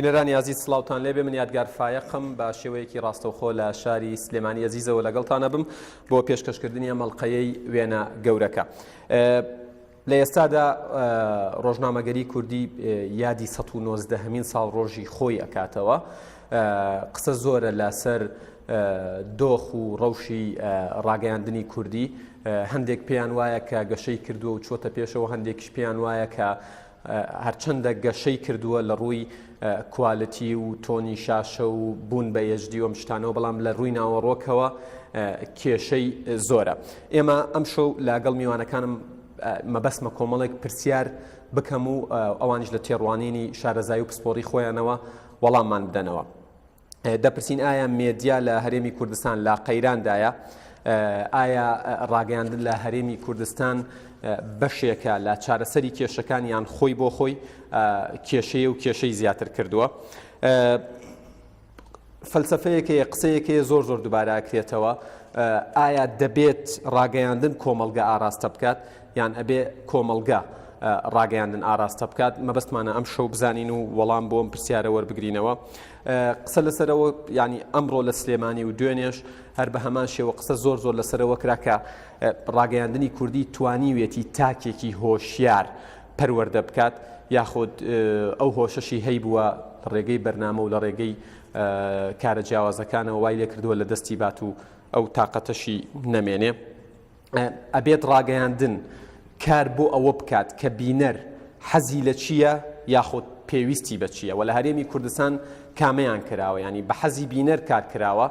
بینەرانی ئازیز سڵاوتان لێبێ من یادگار فایەقم بە شێوەیەکی ڕاستەوخۆ لە شاری سلێمانی ئەزیزەوە لەگەڵتانە بم بۆ پێشکەشکردنی ئەم ئەڵقەیەی وێنە گەورەکە. لە ئێستادا ڕۆژنامەگەری کوردی یادی 190 هەمین ساڵ ڕۆژی خۆی ئەکاتەوە قسە زۆرە لەسەر دۆخ و ڕەوشی ڕاگەیاندنی کوردی هەندێک پێیان وایە کە گەشەی کردووە و چۆتە پێشەوە هەندێکیش پێیان وایە کە هەرچەندە گەشەی کردووە لە ڕووی quality و تۆنی شاشە و بوون بە HD و ئەم شتانەوە بەڵام لە ڕووی ناوەڕۆکەوە کێشەی زۆرە ئێمە ئەم شەو لەگەڵ میوانەکانم مەبەستمە کۆمەڵێک پرسیار بکەم و ئەوانیش لە تێڕوانینی شارەزایی و پسپۆڕی خۆیانەوە وەڵاممان بدەنەوە. دەپرسین ئایا مێدیا لە هەرێمی کوردستان لە قەیراندایە؟ ئایا ڕاگەیاندن لە هەرێمی کوردستان بەشێکە لە چارەسەری کێشەکان یان خۆی بۆ خۆی کێشەیە و کێشەی زیاتر کردووە؟ فەلسفەیەک هەیە قسەیەک هەیە زۆر زۆر دووبارە ئەکرێتەوە ئایا دەبێت ڕاگەیاندن کۆمەڵگە ئاراستە بکات یان ئەبێ کۆمەڵگە ڕاگەیاندن ئاراستە بکات مەبەستمانە ئەم شەو بزانین و وەڵام بۆ ئەم پرسیارە وەربگرینەوە قسە لەسەرەوە ینی ئەمڕۆ لە سلێمانی و دوێنێش هەر بە هەمان شێوە قسە زۆر زۆر لەسەرەوە کرا کە ڕاگەیاندنی کوردی توانیوێتی تاکێکی هۆشیار پەروەردە بکات یاخود ئەو هۆشەشی هەیبووە لە ڕێگەی بەرنامە و لە ڕێگەی کارە جیاوازەکانەوە وای لێکردووە لە دەستی بات و ئەو تاقەتەشی نەمێنێ ئەبێت ڕاگەیاندن کار بۆ ئەوە بکات کە بینەر حەزی لە چییە یاخود پێویستی بە چییە وە لە هەرێمی کوردستان کامەیان کراوە ینی بە حەزی بینەر کار کراوە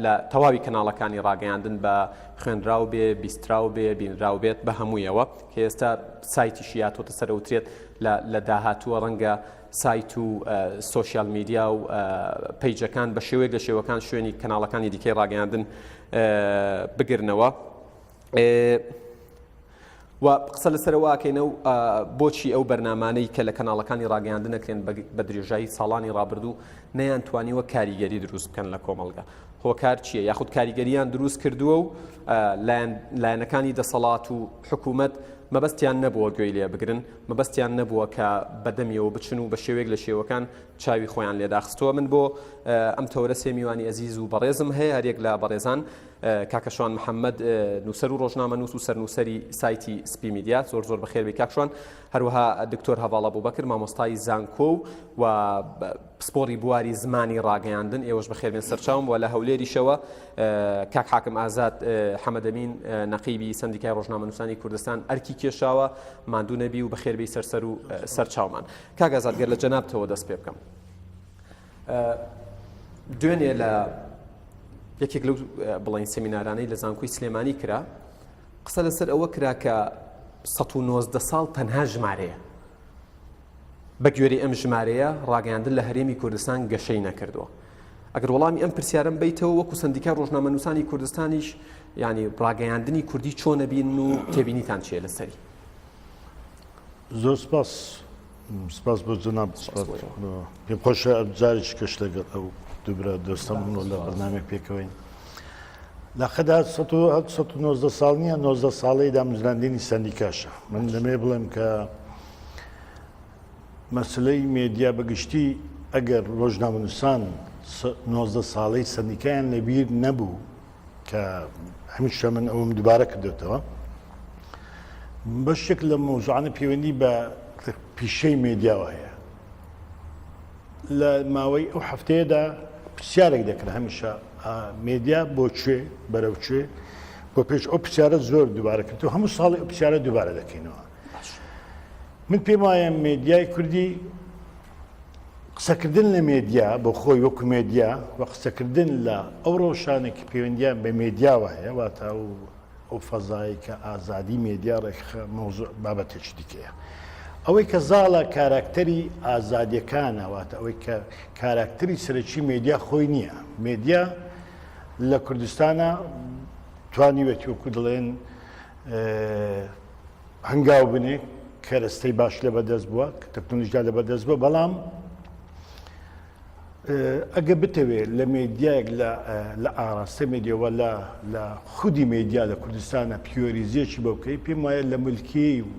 لە تەواوی کەناڵەکانی ڕاگەیاندن بە خوێنراو بێ، بیستراو بێ، بینراو بێت بە هەموویەوە کە ئێستا سایتیشی هاتۆتە سەر ئەوترێت لە لە داهاتووە ڕەنگە سایت و social media و پەیجەکان بە شێوەیەک لە شێوەکان شوێنی کەناڵەکانی دیکەی ڕاگەیاندن بگرنەوە. و قسە لەسەر ئەوە ئەکەین و بۆچی ئەو بەرنامانەی کە لە کەناڵەکانی ڕاگەیاندن ئەکرێن بە درێژایی ساڵانی ڕابردوو نەیانتوانیوە کاریگەری دروست بکەن لە کۆمەڵگە هۆکار چییە یاخود کاریگەریان دروست کردووە و لایەنەکانی دەسەڵات و حکوومەت مەبەستیان نەبووە گوێی لێ بگرن مەبەستیان نەبووە کە بەدەمیەوە بچن و بە شێوەیەک لە شێوەکان چاوی خۆیان لێداخستووە من بۆ ئەم تەورە سێ میوانی ئەزیز و بەڕێزم هەیە هەریەک لە بەڕێزان کاکە شوان محەممەد نووسەر و ڕۆژنامەنووس و سەرنووسەری سایتی سپی میدیا زۆر زۆر بەخێربێی کاک شوان هەروەها دکتۆر هەڤاڵ ئەبوبەکر مامۆستای زانکۆ و پسپۆڕی بواری زمانی ڕاگەیاندن ئێوەش بەخێربێن سەرچاوم و لە هەولێریشەوە کاک حاکم ئازاد حەمەدەمین نەقیبی سندیکای ڕۆژنامەنووسانی کوردستان ئەرکی کێشاوە ماندوو نەبی و بەخێربێی سەرسەر و سەرچاومان کاک ئازاد گەر لە جەنابتەوە دەست پێ بکەم دوێنێ لە یەکێک لەو بڵین سمینارانەی لە زانکۆی سلێمانی کرا قسە لەسەر ئەوە کرا کە 190 ساڵ تەنها ژمارەیە بە گوێری ئەم ژمارەیە ڕاگەیاندن لە هەرێمی کوردستان گەشەی نەکردووە ئەگەر وەڵامی ئەم پرسیارم بیتەوە وەکو سندیکای ڕۆژنامەنووسانی کوردستانیش ینی ڕاگەیاندنی کوردی چۆنە بین و تێبینیتان چیە لەسەری زۆر سپاس سپاس بۆ جەنابت سپاس پێم خۆشە ئەم جارێکی کەش لەگەڵ ئەو دوو برا دۆستەم و لە بەرنامەیەک پێکەوەین لە خەدا 1970 ساڵ نییە 19 ساڵەی دامەزراندنی سەندیکاشە من دەمێ بڵێم کە مەسلەی مێدیا بەگشتی ئەگەر ڕۆژنامەنووسان 19 ساڵەی سەندیکایان لەبیر نەبوو کە هەمیشە من ئەوم دووبارە کردێتەوە بەشێک لە مەوزوعانە پەیوەندی بە پیشەی مێدیاوە هەیە لە ماوەی ئەو هەفتەیەدا پرسیارێک دەکرا هەمیشە مێدیا بۆ کوێ بەرەو کوێ بۆ پێش ئەو پرسیارە زۆر دووبارە کرد و هەموو ساڵی ئەو پرسیارە دووبارە دەکەینەوە من پێم وایە مێدیای کوردی قسەکردن لە مێدیا بۆ خۆی وەکو مێدیا و قسەکردن لە ئەو ڕەوشانێک کە پەیوەندیان بە مێدیاوە هەیە واتە ئەو ئەو فەزایەی کە ئازادی مێدیا ڕێکخە مەوزوع بابەتێکی دیکەیە. ئەوەی کە زاڵە کاراکتەری ئازادیەکانە واتە ئەوەی کە کاراکتەری سەرەکی مێدیا خۆی نییە. مێدیا لە کوردستانە توانیوێتی وەکو دەڵێن هەنگاو بنێ کەرەستەی باش لەبەردەست بووە تەکنۆلۆژیا لەبەردەست بووە بەڵام ئەگە بتەوێت لە مێدیایەک لە ئاراستە مێدیەوە لە لە خودی مێدیا لە کوردستانە پیۆریزیەکی بۆ بکەی پێم وایە لە ملکی و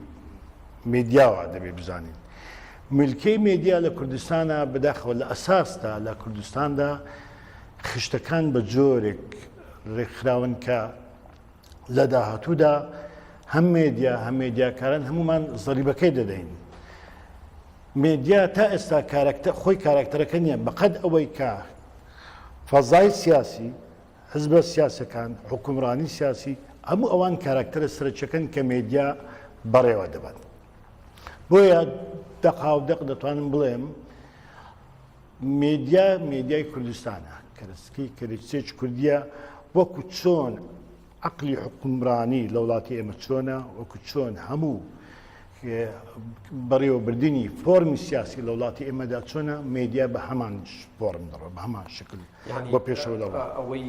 مێدیاوە دەبێ بزانین. ملکەی مێدیا لە کوردستانە بەداخەوە لە ئەساسدا لە کوردستاندا خشتەکان بە جۆرێک ڕێکخراون کە لە داهاتوودا هەم مێدیا هەم مێدیاکاران هەمومان زەریبەکەی دەدەین. مێدیا تا ئێستا کارەکتەر خۆی کارەکتەرەکە نییە بەقەد ئەوەی کە فەزای سیاسی حزبە سیاسەکان حکومڕانی سیاسی هەموو ئەوان کاراکتەرە سەرەکیەکەن کە مێدیا بەڕێوە دەبەن بۆیە دەقاو دەق دەتوانم بڵێم مێدیا مێدیای کوردستانە کەرەسکی کەرەسێکی کوردیە وەکو چۆن عەقلی حوکمرانی لە وڵاتی ئێمە چۆنە، وەکو چۆن هەموو بەڕێوەبردنی فۆرمی سیاسی لە وڵاتی ئێمەدا چۆنە، مێدیا بە هەمان فۆرم دەڕۆ، بە هەمان شکل بۆ پێشەوە دەڕۆ. ئەوەی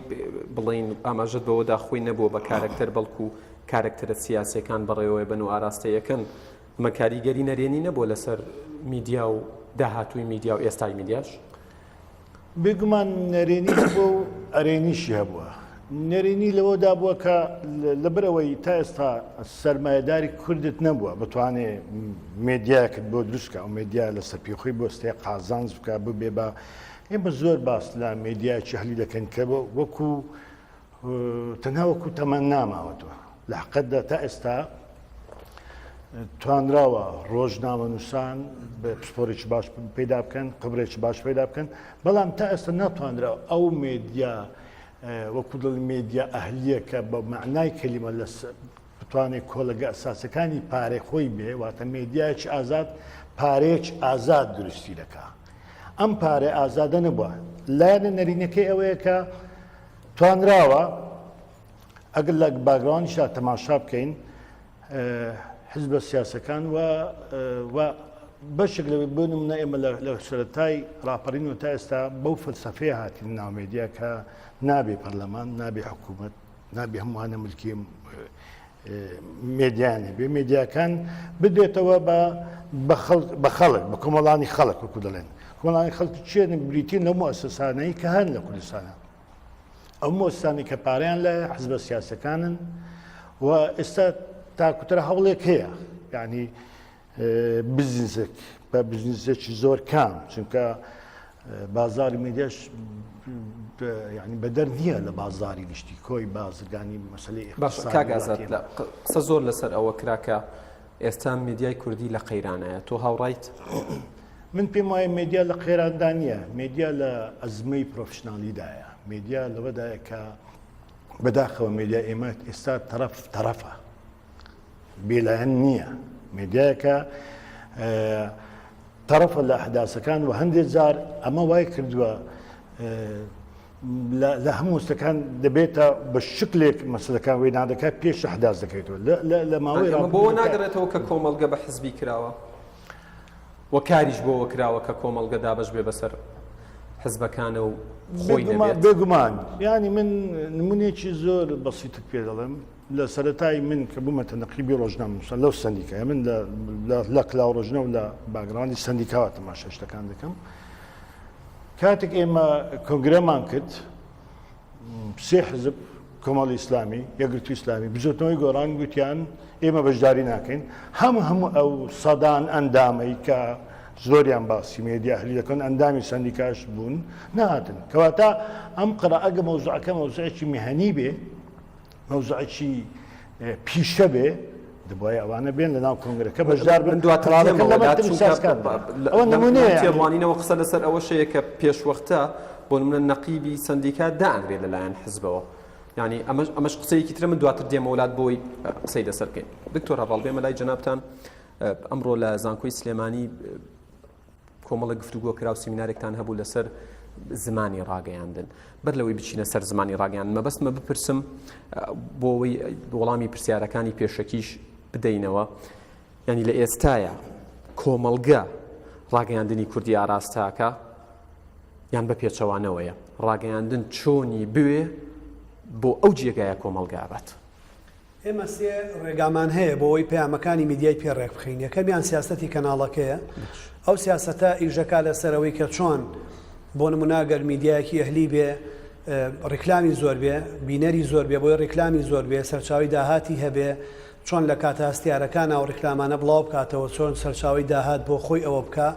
بڵێین ئاماژەت بەوەدا خۆی نەبووە بە کارەکتەر، بەڵکو کارەکتەرە سیاسیەکان بەڕێوەیبەن و ئاراستەیەکەن، ئەمە کاریگەری نەرێنی نەبووە لەسەر میدیا و داهاتووی میدیا و ئێستای میدیاش؟ بێگومان نەرێنی هەبووە و ئەرێنیشی هەبووە. نەرێنی لەوەدا بووە کە لەبەرئەوەی تا ئێستا سەرمایەداری کوردت نەبووە بتوانێ مێدیایەکت بۆ دروست کا و مێدیا لەسەر پێی خۆی بوەستێ قازانج بکا ببێ بە ئێمە زۆر باس لە مێدیایەکی ئەهلی دەکەین کە وەکو تەنها وەکو تەمەننا ماوەتەوە. لە حەقیقەتدا تا ئێستا توانراوە ڕۆژنامەنووسان بە پسپۆرێکی باش پەیدا بکەن، خبرێکی باش پەیدا بکەن، بەڵام تا ئێستا ناتوانراوە ئەو مێدیا وەکو دڵ مێدیا ئەهلیە کە بە مەعنای کەلیمە لە بتوانێت کۆڵەگە ئەساسەکانی پارەی خۆی بێ، واتە مێدیایەکی ئازاد پارەیەکی ئازاد دروستی دەکا. ئەم پارە ئازادە نەبووە. لایەنە نەرینەکەی ئەوەیە کە توانراوە ئەگەر لە background یشدا تەماشا بکەین حزبە سیاسەکان و و بەشێک لە بۆ نمونە ئێمە لە سەرەتای ڕاپەڕین و تا ئێستا بەو فەلسەفەیە هاتین ناو مێدیا کە نابێ پەرلەمان نابێ حکوومەت نابێ هەمووانە ملکی مێدیان هەبێ مێدیاکان بدرێتەوە بە بە خەڵک بە کۆمەڵانی خەڵک وەکو دەڵێن کۆمەڵانی خەڵک چێن بریتین لەو موسسانەی کە هەن لە کوردستانە ئەو موسسانەی کە پارەیان لایە حزبە سیاسەکانن و ئێستا تاکوترە هەوڵێک هەیە یعنی بزنسێک بە بزنسێکی زۆر کام چونکە بازاری میدیاش یعنی بەدەر نییە لە بازاری گشتی کۆی بازرگانی مەسلەی باش کاک ئازاد قسە زۆر لەسەر ئەوە کرا کە ئێستا میدیای کوردی لە قەیرانایە تۆ هاوڕایت؟ من پێم وایە مێدیا لە قەیراندا نییە، مێدیا لە ئەزمەی پرۆفشنالیدایە، مێدیا لەوەدایە کە بەداخەوە مێدیا ئێمە ئێستا تەرەف تەرەفە بێلایەن نییە، مێدیایەکە تەرەفە لە ئەحداسەکان و هەندێک جار ئەمە وای کردووە لە هەموو شتەکان دەبێتە بە شکلێک مەسلەکان وێنا دەکات پێش ئەحداس دەکەیتەوە لە ماوەی بۆ ناگەڕێتەوە کە کۆمەڵگە بە حزبی کراوە و کاریش بۆوە کراوە کە کۆمەڵگە دابەش بێ بەسەر حزبەکانە و خۆی نەبێت. بێگومان یانی من نمونێکی زۆر بەسیتت پێ دەڵێم لە سەرەتای من کە بوومەتە نەقیبی ڕۆژنامەنووسان لەو سەندیکایە من لە کلاو ڕۆژنە و لە background ی سەندیکاوە تەماشای شتەکان دەکەم کاتێک ئێمە کۆنگرەمان کرد سێ حزب کۆمەڵی ئیسلامی، یەکگرتووی ئیسلامی، بزوتنەوەی گۆڕان گوتیان ئێمە بەشداری ناکەین، هەم هەموو ئەو سەدان ئەندامەی کە زۆریان باسی مێدیا ئەهلی دەکەن ئەندامی سەندیکاش بوون نەهاتن. کەواتە ئەم قەرا ئەگە مەوزوعەکە مەوزوعێکی میهەنی بێ، مەوزوعێکی پیشە بێ، دەبوایە ئەوانە بێن لە ناو کۆنگرەکە بەشدار بن من دواتر قەرارەکە دێمەوە لە لات مەکتەبی چونکە سیاسەکان بدرێت. ئەوە لەم نمونەیە یانی. تێڕوانینەوە قسە لەسەر ئەوەشەیە کە پێشوەختە بۆ نمونە نەقیبی سەندیکا دائەنرێ لەلایەن حزبەوە یعنی ئەمەش ئەمەش قسەیەکی ترە من دواتر دێمەوە لات بۆی قسەی لەسەر بکەین دکتۆر هەڤاڵ بێمە لای جەنابتان ئەمڕۆ لە زانکۆی سلێمانی کۆمەڵێک گفتوگۆ کرا و سیمینارێکتان هەبوو لەسەر زمانی ڕاگەیاندن بەر لەوەی بچینە سەر زمانی ڕاگەیاندن مەبەستمە بپرسم بۆ ئەوەی وەڵامی پرسیارەکانی پێشەکیش بدەینەوە ینی لە ئێستاە کۆمەڵگە ڕاگەیاندنی کوردی ئاراستاکە یان بە پێچەوانەوەیە ڕاگەیاندن چۆنی بوێ بۆ ئەو جێگایە کۆمەڵگا بات ئێمە سێ ڕێگامان هەیە بۆ ئەوەی پەیامەکانی میدیای پێ ڕێک بخەین، یەکەمیان سیاسەتی کەناڵەکەیە، ئەو سیاسەتە ئیش دەکات لەسەر ئەوەی کە چۆن بۆ نمونە گەر میدیایەکی ئەهلی بێ ڕیکلامی زۆر بێ، بینەری زۆر بێ، بۆی ڕیکلامی زۆر بێ، سەرچاوەی داهاتی هەبێ، چۆن لە کاتە هەستیارەکانا ئەو ڕیکلامانە بڵاو بکاتەوە، چۆن سەرچاوەی داهات بۆ خۆی ئەوە بکا،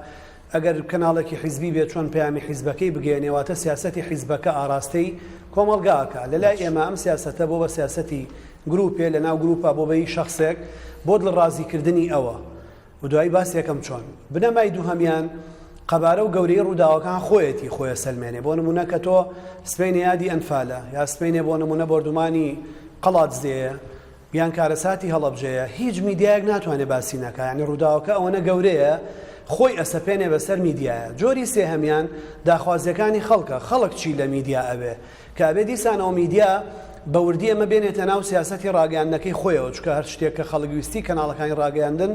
ئەگەر کەناڵێکی حیزبی بێ چۆن پەیامی حیزبەکەی بگەیەنێ، واتە سیاسەتی حیزبەکە ئاراستەی کۆمەڵگا ئەکا. لە لای ئێمە ئەم سیاسەتە بۆ بە سیاسەتی گروپێ، لە ناو گروپا بۆ بە هی شەخسێک بۆ دڵڕازیکردنی ئەوە. و دوایی باس یەکەم چۆن. بنەمای دووهەمیان قەبارە و گەورەی ڕووداوەکان خۆیەتی خۆی ئەسەلمێنێ بۆ نموونە کە تۆ سبەینێ یادی ئەنفالە یا سبەینێ بۆ نموونە بۆردومانی قەڵادزێیە یان کارەساتی هەڵەبجەیە هیچ میدیایەک ناتوانێ باسی نەکا یانی ڕووداوەکە ئەوەنە گەورەیە خۆی ئەسەپێنێ بەسەر میدیایە جۆری سێهەمیان داخوازیەکانی خەڵکە خەڵک چی لە میدیا ئەوێ کە ئەبێ دیسانەوە میدیا بە وردی ئەمە بێنێتە ناو سیاسەتی ڕاگەیاندنەکەی خۆیەوە، چونکە هەر شتێک کە خەڵک ویستی کەناڵەکانی ڕاگەیاندن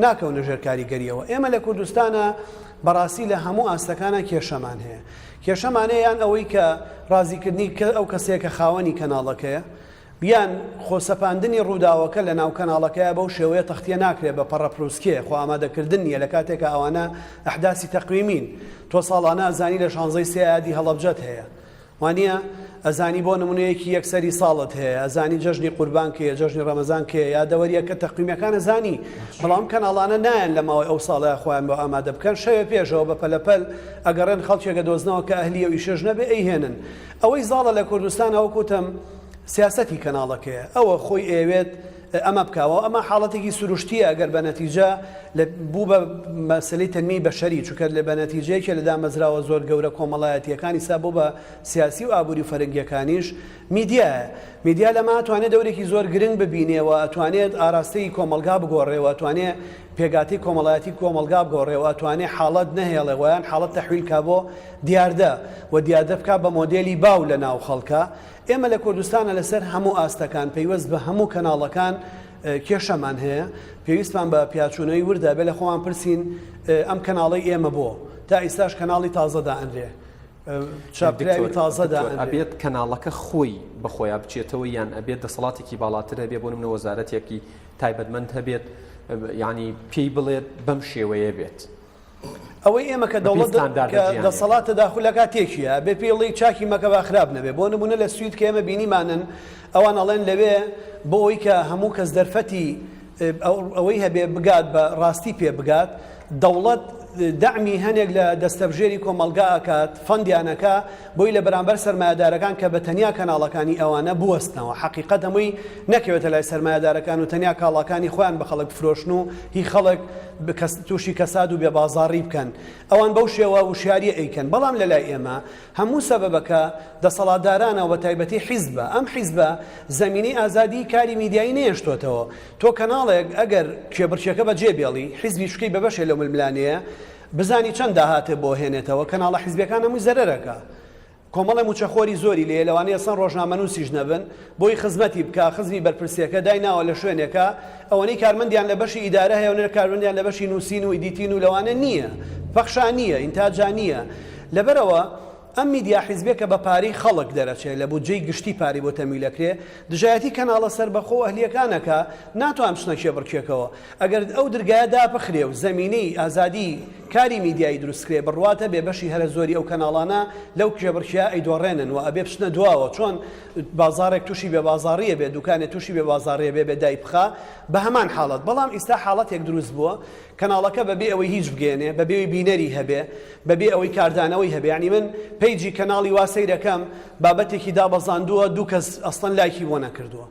ناکەونە ژێر کاریگەرییەوە. ئێمە لە کوردستانا بەڕاستی لە هەموو ئاستەکانا کێشەمان هەیە. کێشەمان هەیە یان ئەوەی کە ڕازیکردنی ئەو کەسەیە کە خاوەنی کەناڵەکەیە، یان خۆ سەپاندنی ڕووداوەکە لە ناو کەناڵەکەیا بەو شێوەیە تەختیە ناکرێ بە پەڕەپروسکێ خۆ ئامادەکردن نیە لە کاتێکا ئەوانە ئەحداسی تەقویمین. تۆ ساڵانە ئەزانی لە شانزەی سێ یادی هەڵەبجەت هەیە. وانیە؟ ئەزانی بۆ نمونە یەکی یەک سەری ساڵت هەیە ئەزانی جەژنی قوربان کەیە جەژنی ڕەمەزان کەیە یادەوەریەکە تەقویمەکان ئەزانی بەڵام کەناڵانە نایەن لە ماوەی ئەو ساڵەیا خۆیان بۆ ئامادە بکەن شەوێ پێشەوە بە پەلەپەل ئەگەڕێن خەڵکێک ئەدۆزنەوە کە ئەهلی ئەو ئیشەش نەبێ ئەیهێنن ئەوەی زاڵە لە کوردستان ئەوە کوتم سیاسەتی کەناڵەکەیە ئەوە خۆی ئەیەوێت ئەمە بکا و ئەمە حاڵەتێکی سروشتییە ئەگەر بە نەتیجە لە بوو بە مەسەلەی تەنمیەی بەشەری چونکە لە بە نەتیجەیەکێ لە دامەزراوە زۆر گەورە کۆمەڵایەتییەکانی سا بۆ بە سیاسی و ئابووری و فەرەنگییەکانیش میدیایە. میدیا لەمە ئەتوانێ دەورێکی زۆر گرنگ ببینێ و ئەتوانێت ئاراستەی کۆمەڵگا بگۆڕێ و ئەتوانێ پێگاتەی کۆمەڵایەتی کۆمەڵگا بگۆڕێ و ئەتوانێ حاڵەت نەهێڵێ و یان حاڵەت تەحویل کا بۆ دیاردە و دیاردە بکا بە مۆدێلی باو لە ناو خەڵکا. ئێمە لە کوردستانە لەسەر هەموو ئاستەکان پەیوەست بە هەموو کەناڵەکان کێشەمان هەیە، پێویستمان بە پیاچوونەوەی وردە بێ لە خۆمان پرسین ئەم کەناڵەی ئێمە بۆ تا ئیستاش کەناڵی تازە دائەنرێ چاپکراوی تازە دائەنرێ؟ ئەبێت کەناڵەکە خۆی بە خۆیا بچێتەوە یان ئەبێت دەسەڵاتێکی باڵاتر هەبێ بۆ نمونە وەزارەتێکی تایبەتمەند هەبێت یانی پێی بڵێت بەم شێوەیە بێت؟ ئەوەی ئێمە کە دەوڵەت کە دەسەڵات تەداخول ئەکات تێکیە ئەبێ پێی ڵێی چاکی مەکە با خراپ نەبێ بۆ نمونە لە سوید کە ئێمە بینیمانن ئەوان ئەڵێن لەوێ بۆ ئەوی کە هەموو کەس دەرفەتی ئەوەی هەبێ بگات بە ڕاستی پێ بگات دەوڵەت دەعمی هەنێک لە دەستەبژێری کۆمەڵگا ئەکات فەندیانەکە بۆی لە بەرامبەر سەرمایەدارەکان کە بە تەنیا کەناڵەکانی ئەوانە بوەستنەوە، حەقیقەت هەمووی نەکەوێتە لای سەرمایەدارەکان و تەنیا کاڵاکانی خۆیان بە خەڵک بفرۆشن و هی خەڵک تووشی کەساد و بێبازاڕی بکەن. ئەوان بەو شێوە وشیارییە ئەیکەن. بەڵام لە لای ئێمە هەموو سەبەبەکە دەسەڵاتدارانە و بە تایبەتی حیزبە. ئەم حیزبە زەمینەی ئازادیی کاری میدیایی نەهێشتۆتەوە. تۆ کەناڵێک ئەگەر کێبڕکێکە بەجێ بێڵی، حیزبیش بکەی بە بەشێ لەو ململانێیە، بزانی چەند داهاتێ بۆ هێنێتەوە کەناڵە حیزبیەکان هەمووی زەرەرەکا کۆمەڵێ موچەخۆری زۆری لێیە لەوانەیە سەن ڕۆژنامەنوسیش نەبن بۆی خزمەتی بکا خزمی بەرپرسێکە دایناوە لە شوێنێکا ئەوەنەی کارمەندیان لە بەشی ئیدارە هەیە ئەوەنە کارمەندیان لە بەشی نوسین و editing و لەوانە نییە پەخشا نییە ئینتاجا نییە لەبەرئەوە ئەم میدیا حیزبیە کە بە پارەی خەڵک دەرەچێ لە بودجەی گشتی پارەی بۆ تەمویل ئەکرێ دژایەتی کەناڵە سەربەخۆ و ئەهلیەکان ئەکا ناتوان بچنە کێبڕکێکەوە ئەگەر ئەو درگایە دابخرێ و زەمینەی ئازادی کاری میدیایی دروست کرێ بڕوات هەبێ بەشی هەرە زۆری ئەو کەناڵانە لەو کێبڕکێیە ئەیدۆڕێنن و ئەبێ بچنە دواوە چۆن بازاڕێک توشی بێ بازاڕی ئەبێ دوکانێ توشی بێ بازاڕی ئەبێ بێ دایبخا بە هەمان حاڵەت بەڵام ئیستا حاڵەتێک دروست بووە کەناڵەکە بەبێ ئەوەی هیچ بگەیەنێ بەبێ ئەوەی بینەری هەبێ بەبێ ئەوەی کاردانەوەی هەبێ یانی من page ی کەناڵی وا سەیرەکەم بابەتێکی دابەزاندووە دوو کەس ئەسڵەن لایکی بۆ نەکردووە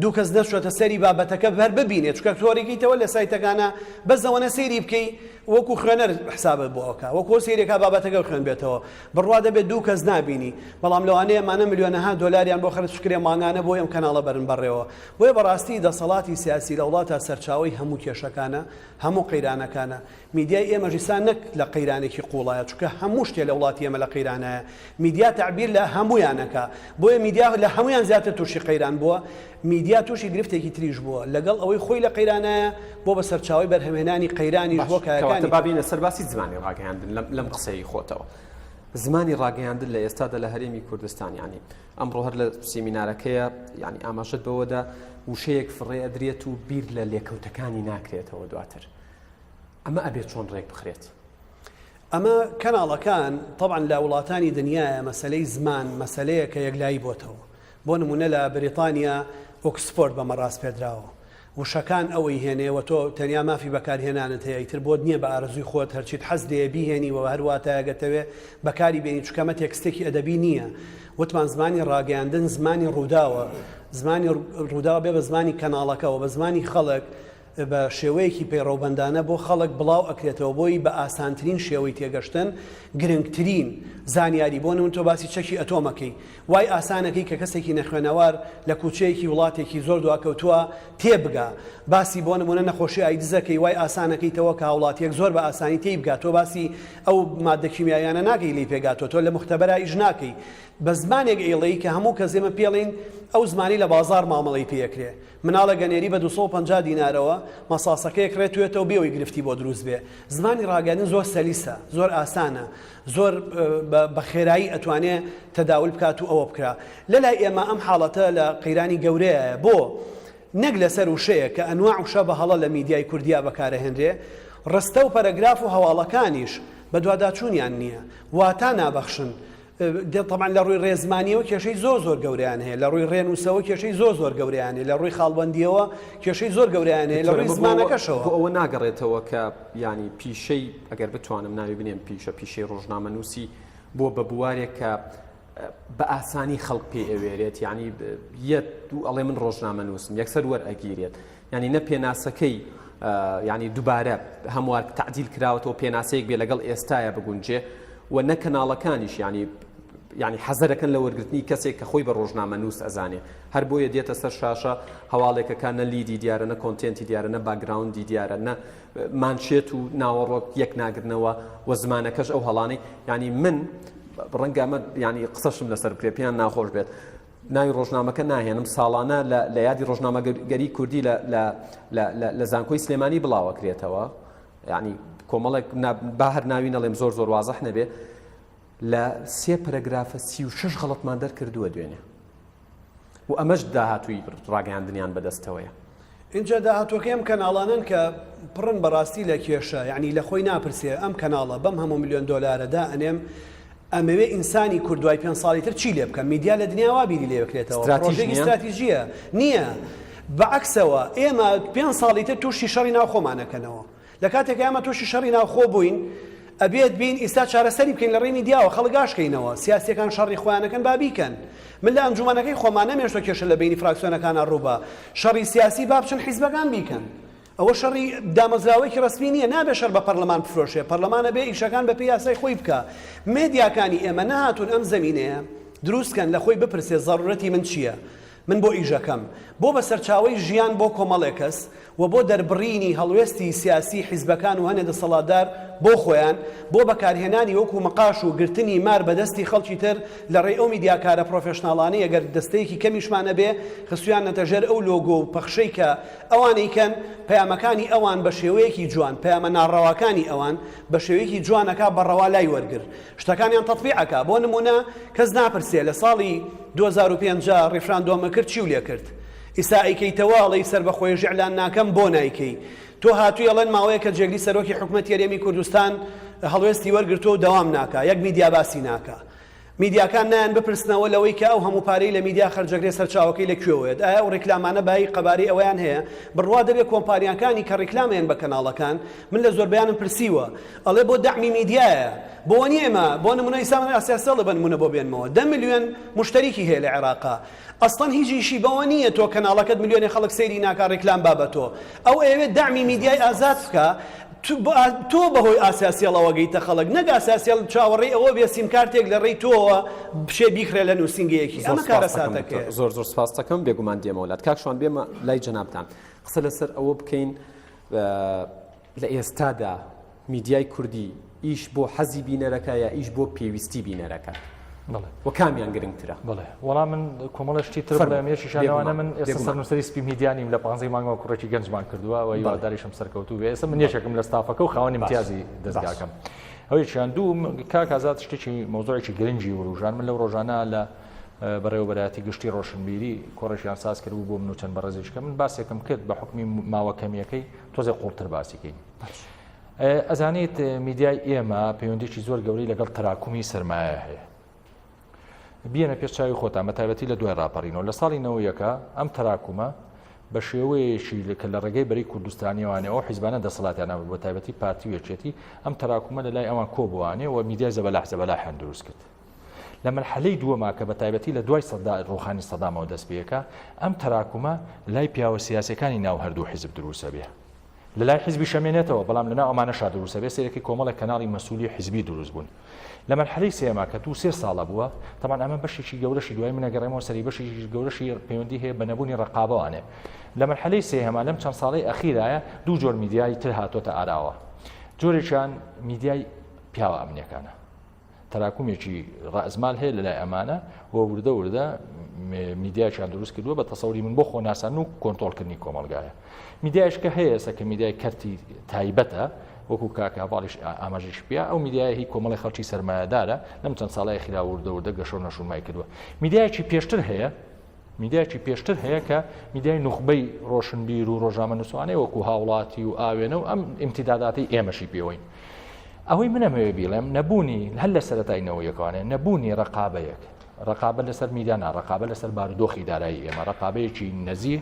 دوو کەس نەچوەتە سەری بابەتەکە هەر ببینێ چونکە تۆ ڕێگەیتەوە لە سایتەکانە بەس ئەوەنە سەیری بکەی وەکو خوێنەر حسابت بۆ ئەکا وەکو سەیرێکا بابەتەکە خوێن بێتەوە بڕوا دەبێت دوو کەس نابینی بەڵام لەوانەیە ئەمانە ملیۆنەها دۆلاریان بۆ خەرج بکرێ مانگانە بۆ ئەم کەناڵە بەرن بەڕێوە بۆیە بەڕاستی دەسەڵاتی سیاسی لە وڵاتا سەرچاوەی هەموو کێشەکانە هەموو قەیرانەکانە میدیای ئێمەش ئیستا نەک لە قەیرانێکی قوڵایە چونکە هەموو شتێ لە وڵاتی ئێمە لە قەیرانایە میدیا تەعبیر لە هەموویان ئەکا بۆیە میدیا لە هەموویان زیاتر تووشی قەیران بووە میدیا تووشی گرفتێکی تریش بووە لەگەڵ ئەوەی خۆی لە قەیرانایە بۆ بە سەرچاوەی بەرهەمهێنانی قەیرانیش بۆ باش کایەکانی کەواتە تر. با بێینە سەر باسی زمانی ڕاگەیاندن لەم لەم قسەی خۆتەوە زمانی ڕاگەیاندن لە ئێستادا لە هەرێمی کوردستان یانی ئەمڕۆ هەر لە سیمینارەکەیە یانی ئاماژەت بەوەدا وشەیەک فڕێ ئەدرێت و بیر لە لێکەوتەکانی ناکرێتەوە دواتر ئەمە ئەبێت چۆن ڕێک بخرێت؟ ئەمە کەناڵەکان تەبعەن لە وڵاتانی دنیایە مەسەلەی زمان مەسەلەیە کە یەکلایی بۆتەوە بۆ نمونە لە بریتانیا ئۆکسفۆرد بەمە ڕاسپێردراوە. وشەکان ئەوەی هێنێ و تۆ تەنیا مافی بەکارهێنانت هەیە ئیتر بۆت نییە بە ئارەزووی خۆت هەرچیت حەز لێیە بیهێنی و هەر واتایەک ئەتەوێ بەکاری بێنی چونکە ئەمە تێکستێکی ئەدەبی نییە وتمان زمانی ڕاگەیاندن زمانی ڕووداوە زمانی ڕووداو بێ بە زمانی کەناڵەکەوە بە زمانی خەڵک بە شێوەیەکی پەیڕەوبەندانە بۆ خەڵک بڵاو ئەکرێتەوە بۆی بە ئاسانترین شێوەی تێگەشتن گرنگترین زانیاری بۆ نمون تۆ باسی چەکی ئەتۆمەکەی وای ئاسانەکەی کە کەسێکی نەخوێنەوار لە کوچەیەکی وڵاتێکی زۆر دواکەوتووە تێبگا باسی بۆ نمونە نەخۆشی ئایدزەکەی وای ئاسانەکەیتەوە کە هاوڵاتیەک زۆر بە ئاسانی تێی بگا تۆ باسی ئەو مادە کیمیاییانە ناکەی لێی پێگاتۆ تۆ لە مختبەرا ئیش ناکەی بە زمانێک ئەیڵێی کە هەموو کەس ئێمە پێڵین ئەو زمانی لە بازاڕ مامەڵەی پێ ئەکرێ مناڵێک ئەنێری بە 250 دینارەوە مەساسەکەی ئەکڕێ توێتەوە بێ ئەوەی گرفتی بۆ دروست بێ زمانی ڕاگەیاندن زۆر سەلیسە زۆر ئاسانە زۆر بە خێرایی ئەتوانێ تەداول بکات و ئەوە بکرا لەلای ئێمە ئەم حاڵەتە لە قەیرانی گەورەیە بۆ نەک لەسەر وشەیە کە ئەنواع وشە بە هەڵە لە میدیای کوردیا بەکارەهێنرێ ڕستە و پەرەگراف و هەواڵەکانیش بەدواداچوونیان نییە واتا نابەخشن تەبعەن لە ڕووی ڕێزمانیەوە کێشەی زۆر زۆر گەورەیان هەیە لە ڕووی ڕێنووسەوە کێشەی زۆر زۆر گەورەیان هەیە لە ڕووی خاڵبەندیەوە کێشەی زۆر گەورەیان هەیە لە ڕووی زمانەکەشەوە. بۆ ئەوە ناگەڕێتەوە کە یانی پیشەی ئەگەر بتوانم ناوی بنێم پیشە پیشەی ڕۆژنامەنووسی بووە بە بوارێک کە بە ئاسانی خەڵک پێی ئەوێرێت یعنی یەت دوو ئەڵێ من ڕۆژنامەنووسم یەکسەر وەرئەگیرێت یعنی نە پێناسەکەی یعنی دووبارە هەموار تعدیل کراوەتەوە پێناسەیەک بێ لەگەڵ ئێستاە بگونجێ و نە کەناڵەکانیش یعنی یعنی حەزەرەکەن لە وەرگرتنی کەسێک کە خۆی بە ڕۆژنامەنووس ئەزانێ هەر بۆیە دێتە سەر شاشە هەواڵێکەکە نە lead ی دیارە نە content ی دیارە نە background ی دیارە نە مانشێت و ناوەڕۆک یەک ناگرنەوە و زمانەکەش ئەو هەڵانەی یعنی من ڕەنگە ئەمە یعنی قسەشم لەسەر بکرێت پێیان ناخۆش بێت ناوی ڕۆژنامەکە ناهێنم ساڵانە لە یادی ڕۆژنامەگەری کوردی لە زانکۆی سلێمانی بڵاوەکرێتەوە یعنی کۆمەڵێک با هەر ناوی نەڵێم زۆر زۆر وازح نەبێ لە سێ پەرەگرافە 36 غەڵەتمان دەرکردووە دوێنێ و ئەمەش داهاتووی ڕاگەیاندنیان بەدەستەوەیە. ئینجا داهاتووەکەی ئەم کەناڵانەن کە پڕن بەڕاستی لە کێشە یەعنی لە خۆی ناپرسێ ئەم کەناڵە بەم هەموو ملیۆن دۆلارە دائەنێم ئەمەوێ ئینسانی کورد دوای پێنج ساڵی تر چی لێ بکەم میدیا لە دنیا وا بیری لێ بکرێتەوە ستراتیژ پڕۆژەیەکی نییە؟ ستراتیژییە نییە بە عەکسەوە ئێمە پێنج ساڵی تر تووشی شەڕی ناوخۆمان ئەکەنەوە لە کاتێکا ئێمە تووشی شەڕی ناوخۆ بووین ئەبێت بین ئیستا چارەسەری بکەین لە ڕێی میدیاوە خەڵک ئاشکەینەوە سیاسیەکان شەڕی خۆیان ئەکەن با بیکەن من لە ئەنجومەنەکەی خۆمان نەمێشتوە کێشە لە بەینی فراکسیۆنەکانا ڕووبا شەڕی سیاسی با بچن حیزبەکان بیکەن ئەوە شەڕی دامەزراوەیەکی ڕەسمی نییە نابێ شەڕ بە پەرلەمان بفرۆشێ پەرلەمان ئەبێ ئیشەکان بەپێی یاسای خۆی بکا مێدیاکانی ئێمە نەهاتوون ئەم زەمینەیە دروست کەن لە خۆی بپرسێ زەرورەتی من چییە من بۆ ئیشەکەم بۆ بە سەرچاوەی ژیان بۆ کۆمەڵێ کەس و بۆ دەربڕینی هەڵوێستی سیاسی حیزبەکان و هەنێ دەسەڵاتدار بۆ خۆیان، بۆ بەکارهێنانی وەکو مقاش و گرتنی مار بە دەستی خەڵکی تر لە ڕێی ئەو میدیاکارە پرۆفێشناڵانەی ئەگەر دەستەیەکی کەمیشمان هەبێ خستویاننەتە ژێر ئەو لۆگۆ و پەخشەی کە ئەوان ئەیکەن، پەیامەکانی ئەوان بە شێوەیەکی جوان، پەیامە ناڕەواکانی ئەوان بە شێوەیەکی جوان ئەکا بە ڕەوا لای وەرگر. شتەکانیان تەتبیع ئەکا بۆ نمونە کەس ناپرسێ لە ساڵی 2005 ڕیفراندۆمە کرد چیو لێ کرد ئیستا ئەیکەیتەوە ئەڵێی سەربەخۆیش ئیعلان ناکەم بۆ نایکەی تۆ هاتووی ئەڵێن ماوەیەکە جێگری سەرۆکی حکومەتی هەرێمی کوردستان هەڵوێستی وەرگرتووە و دەوام ناکا یەک میدیا باسی ناکا میدیاکان نایەن بپرسنەوە لەوەی کە ئەو هەموو پارەی لە میدیا خەرجەکرێ سەرچاوەکەی لە کوێوەیەت ئایا ئەو ڕیکلامانە بایی قەبارەی ئەوەیان هەیە بڕوا دەبێ کۆمپانیاکانی کە ڕیکلامەیەن بە کەناڵەکان من لە زۆربەیانم پرسیوە ئەڵێ بۆ دەعمی میدیایە بۆ نیە ئێمە بۆ نمونە ئیستا من ئاسیاسێڵ بە نمونە بۆ بێنمەوە دە ملیۆن مشتەریکی هەیە لە عێراقا ئەسڵەن هیچ ئیشی بەوە نیە تۆ کەناڵەکەت ملیۆنێ خەڵک سەیری ناکا ڕیکلام با بە تۆ ئەو ئەیەوێت دەعمی میدیای ئازاد بکا تۆ بەهۆی ئاسیاسێڵەوە گەیتە خەڵک نەک ئاسیاسێڵ چاوەڕێی ئەوە بێ سیمکارتێک لە ڕێی تۆوە بشێ بیکڕێ لە نووسینگەیەکی زۆر ئەمە سپاس دەکەم دکتۆر کارەساتەکەیە. زۆر زۆر سپاس دەکەم بێگومان دێمەوە لات کاک شوان بێمە لای جەنابتان قسە لەسەر ئەوە بکەین لە ئێستادا میدیای کوردی ئیش بۆ حەزی بینەرەکە یا ئیش بۆ پێویستی بینەرەکە؟ بەڵێ. وە کامیان گرنگترە؟ بەڵێ وەڵا من کۆمەڵە شتی تر بڵێم یەکیشیان لەوانە من ئێستا سەرنووسەری سپی میدیا نیم لە پانزەی مانگەوە کوڕێکی گەنجمان کردووە و هیواداریشم سەرکەوتوو بێ ئێستا من یەکێکم لە ستافەکە و خاوەنی امتیازی دەزگاکەم ئەوەیشیان دوو کاک ئازاد شتێکی مەوزوعێکی گرنگی وروژان من لەو ڕۆژانە لە بەڕێوەبەرایەتی گشتی ڕۆشنبیری کۆڕێکیان ساز کردبوو بۆ من و چەند بەڕێزێکە من باسێکم کرد بە حکمی ماوە کەمیەکەی تۆزێ قوڵتر باسیکەین ئەزانیت میدیای ئێمە پەیوەندێکی زۆر گەورەی لەگەڵ تەراکومی سەرمایە هەیە بیەنە پێش چاوی خۆتان بە تایبەتی لە دوای ڕاپەڕینەوە لە ساڵی نەوەیەکە ئەم تەراکومە بە شێوەیەکی کە لە ڕێگەی بەرەی کوردستانیەوانێ ئەو حیزبانە دەسەڵاتیان هەبوو بە تایبەتی پارتی و یەکێتی ئەم تەراکومە لە لای ئەوان کۆبووانێ و میدیای زەبەلاح زەبەلاحیان دروست کرد. لە مەرحەلەی دووەما کە بە تایبەتی لە دوای سەدا ڕوخانی سەدامەوە دەست پێکا ئەم تەراکومە لای پیاوە سیاسەکانی ناو هەردوو حیزب دروستە بێ. لە لای حیزبیش ئەمێنێتەوە، بەڵام لە ناو ئەمانەشا دروست ئەبێ، سەیرەکەی کۆمەڵێک کەناڵی مەسوولی حیزبی دروست بوون. لە مەرحەلەی سێیەما کە دوو سێ ساڵە بووە، تەبعەن ئەمە بەشێکی گەورەشی دوای من ئەگەڕێمەوە سەری، بەشێکی گەورەشی پەیوەندی هەیە بە نەبوونی ڕەقابەوانێ. لە مەرحەلەی سێیەما لەم چەند ساڵەی ئەخیرایە دوو جۆر میدیای تر هاتۆتە ئاراوە. جۆرێکیان میدیای پیاوە ئەمنیەکانە. تەراکومێکی ڕەئزمال هەیە لەلای ئەمانە و وردە وردە میدیایان دروست کردووە بە تەسەوری من بۆ خۆناسان و کۆنتۆڵکردنی کۆمەلگایە میدیایش کە هەیە ئێستا کە میدیای کەرتی تایبەتە وەکو کاکە هەواڵیش ئاماژیش پیا ئەو میدیایە هی کۆمەڵی خەڵکی سەرمایەدارە لەم چەند ساڵی خرا وردە وردە گەشە و نەشونمای کردووە میدیایەکی پێشتر هەیە میدیایەکی پێشتر هەیە کە میدیای نوخبەی ڕۆشنبیر و ڕۆژنامەنووسانەی وەکو هاوڵاتی و ئاوێنە و ئەم ئیمتیداداتی ئێمەشی پێوەین. ئەوەی منەمەوێ بیڵێم نەبوونی هەر لە سەرەتای نەوە یەکوانێ نەبوونی ڕقابەیەک ڕقابە لەسەر میدیا نا ڕقابە لەسەر بارودۆخی دارایی ئێمە ڕقابەیەکی نەزیه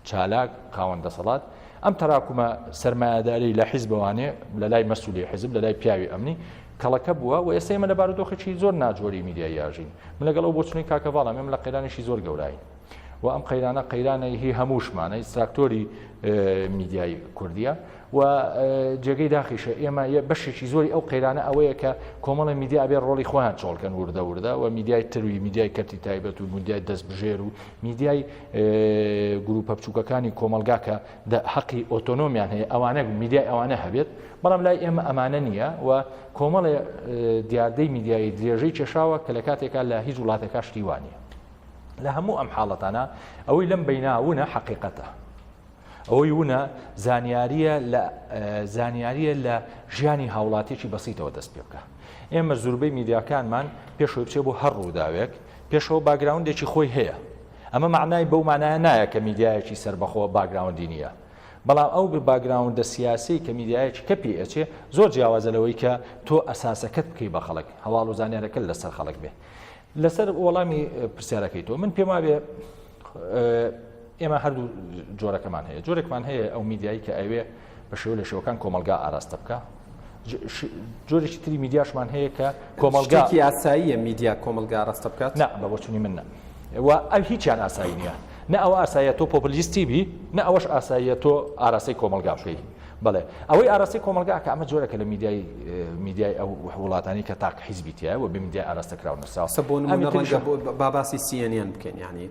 چالاک خاوەن دەسەڵات ئەم تەراکومە سەرمایەداری لە حیزبەوانێ لە لای مەسوولی حیزب لە لای پیاوی ئەمنی کەڵەکە بووە و ئێستا ئێمە لە بارودۆخێکی زۆر ناجۆری میدیایی ئاژین من لەگەڵ ئەو بۆچونەی کاکە ڤاڵام ئێمە لە قەیرانێکی زۆر گەوراین و ئەم قەیرانە قەیرانە هی هەمووشمانە ساکتۆری میدیای کوردیە و جێگەی داخیشە ئێمە بەشێکی زۆری ئەو قەیرانە ئەوەیە کە کۆمەڵی میدیا ئەبێ ڕۆڵی خۆیان چۆڵکەن وردە وردە و میدیای تروی میدیای کەرتی تایبەت و میدیای دەستبژێر و میدیای گروپە بچووکەکانی کۆمەلگا کە حەقی ئۆتۆنۆمیان هەیە ئەوانە میدیای ئەوانە هەبێت بەڵام لای ئێمە ئەمانە نییە و کۆمەڵێ دیاردەی میدیایی درێژەی کێشاوە کە لە کاتێکا لە هیچ وڵاتێکا شتی وا نییە. لە هەموو ئەم حاڵەتانە ئەوەی لەم بەینا ونە حەقیقەتە. ئەوەی ونە زانیاریە لە زانیاریە لە ژیانی هاوڵاتیەکی بەسیتەوە دەست پێ بکە. ئێمە زوربەی میدیاکانمان پێشەوەی بچێ بۆ هەر ڕووداوێک پێشەوە background ێکی خۆی هەیە. ئەمە مەعنای بەو مانایە نایە کە میدیایەکی سەربەخۆ background ی نییە. بەڵام ئەو background ە سیاسیەی کە میدیایەکی کە پێی ئەچێ زۆر جیاوازە لەوەی کە تۆ ئەساسەکەت بکەی بە خەڵک هەواڵ و زانیارەکەت لەسەر خەڵک بێ لەسەر وەڵامی پرسیارەکەی تۆ من پێم وابێ ئێمە هەردوو جۆرەکەمان هەیە جۆرێکمان هەیە ئەو میدیایی کە ئەوێ بە شێوە لە شێوەکان کۆمەلگا ئاراستە بکە جۆرێکی تری میدیاشمان هەیە کە کۆمەڵگاکی ئاساییە میدیا کۆمەلگا ئاراستە بکات نا بە بۆچونی من نا و ئەو هیچیان ئاسایی نییە نە ئەوە ئاساییە تۆ پۆپلیستی بی نە ئەوەش ئاساییە تۆ ئاراستەی کۆمەلگا بکەی بەڵێ ئەوەی ئاراستەی کۆمەلگا کە ئەمە جۆرەکە لە میدیای میدیای ئەو وڵاتانی کە تاک حیزبی تایە و بە میدیای ئاراستە کراو نووسراوە سە بۆ نمونە ڕەنگە با باسی CNN بکەین یعنی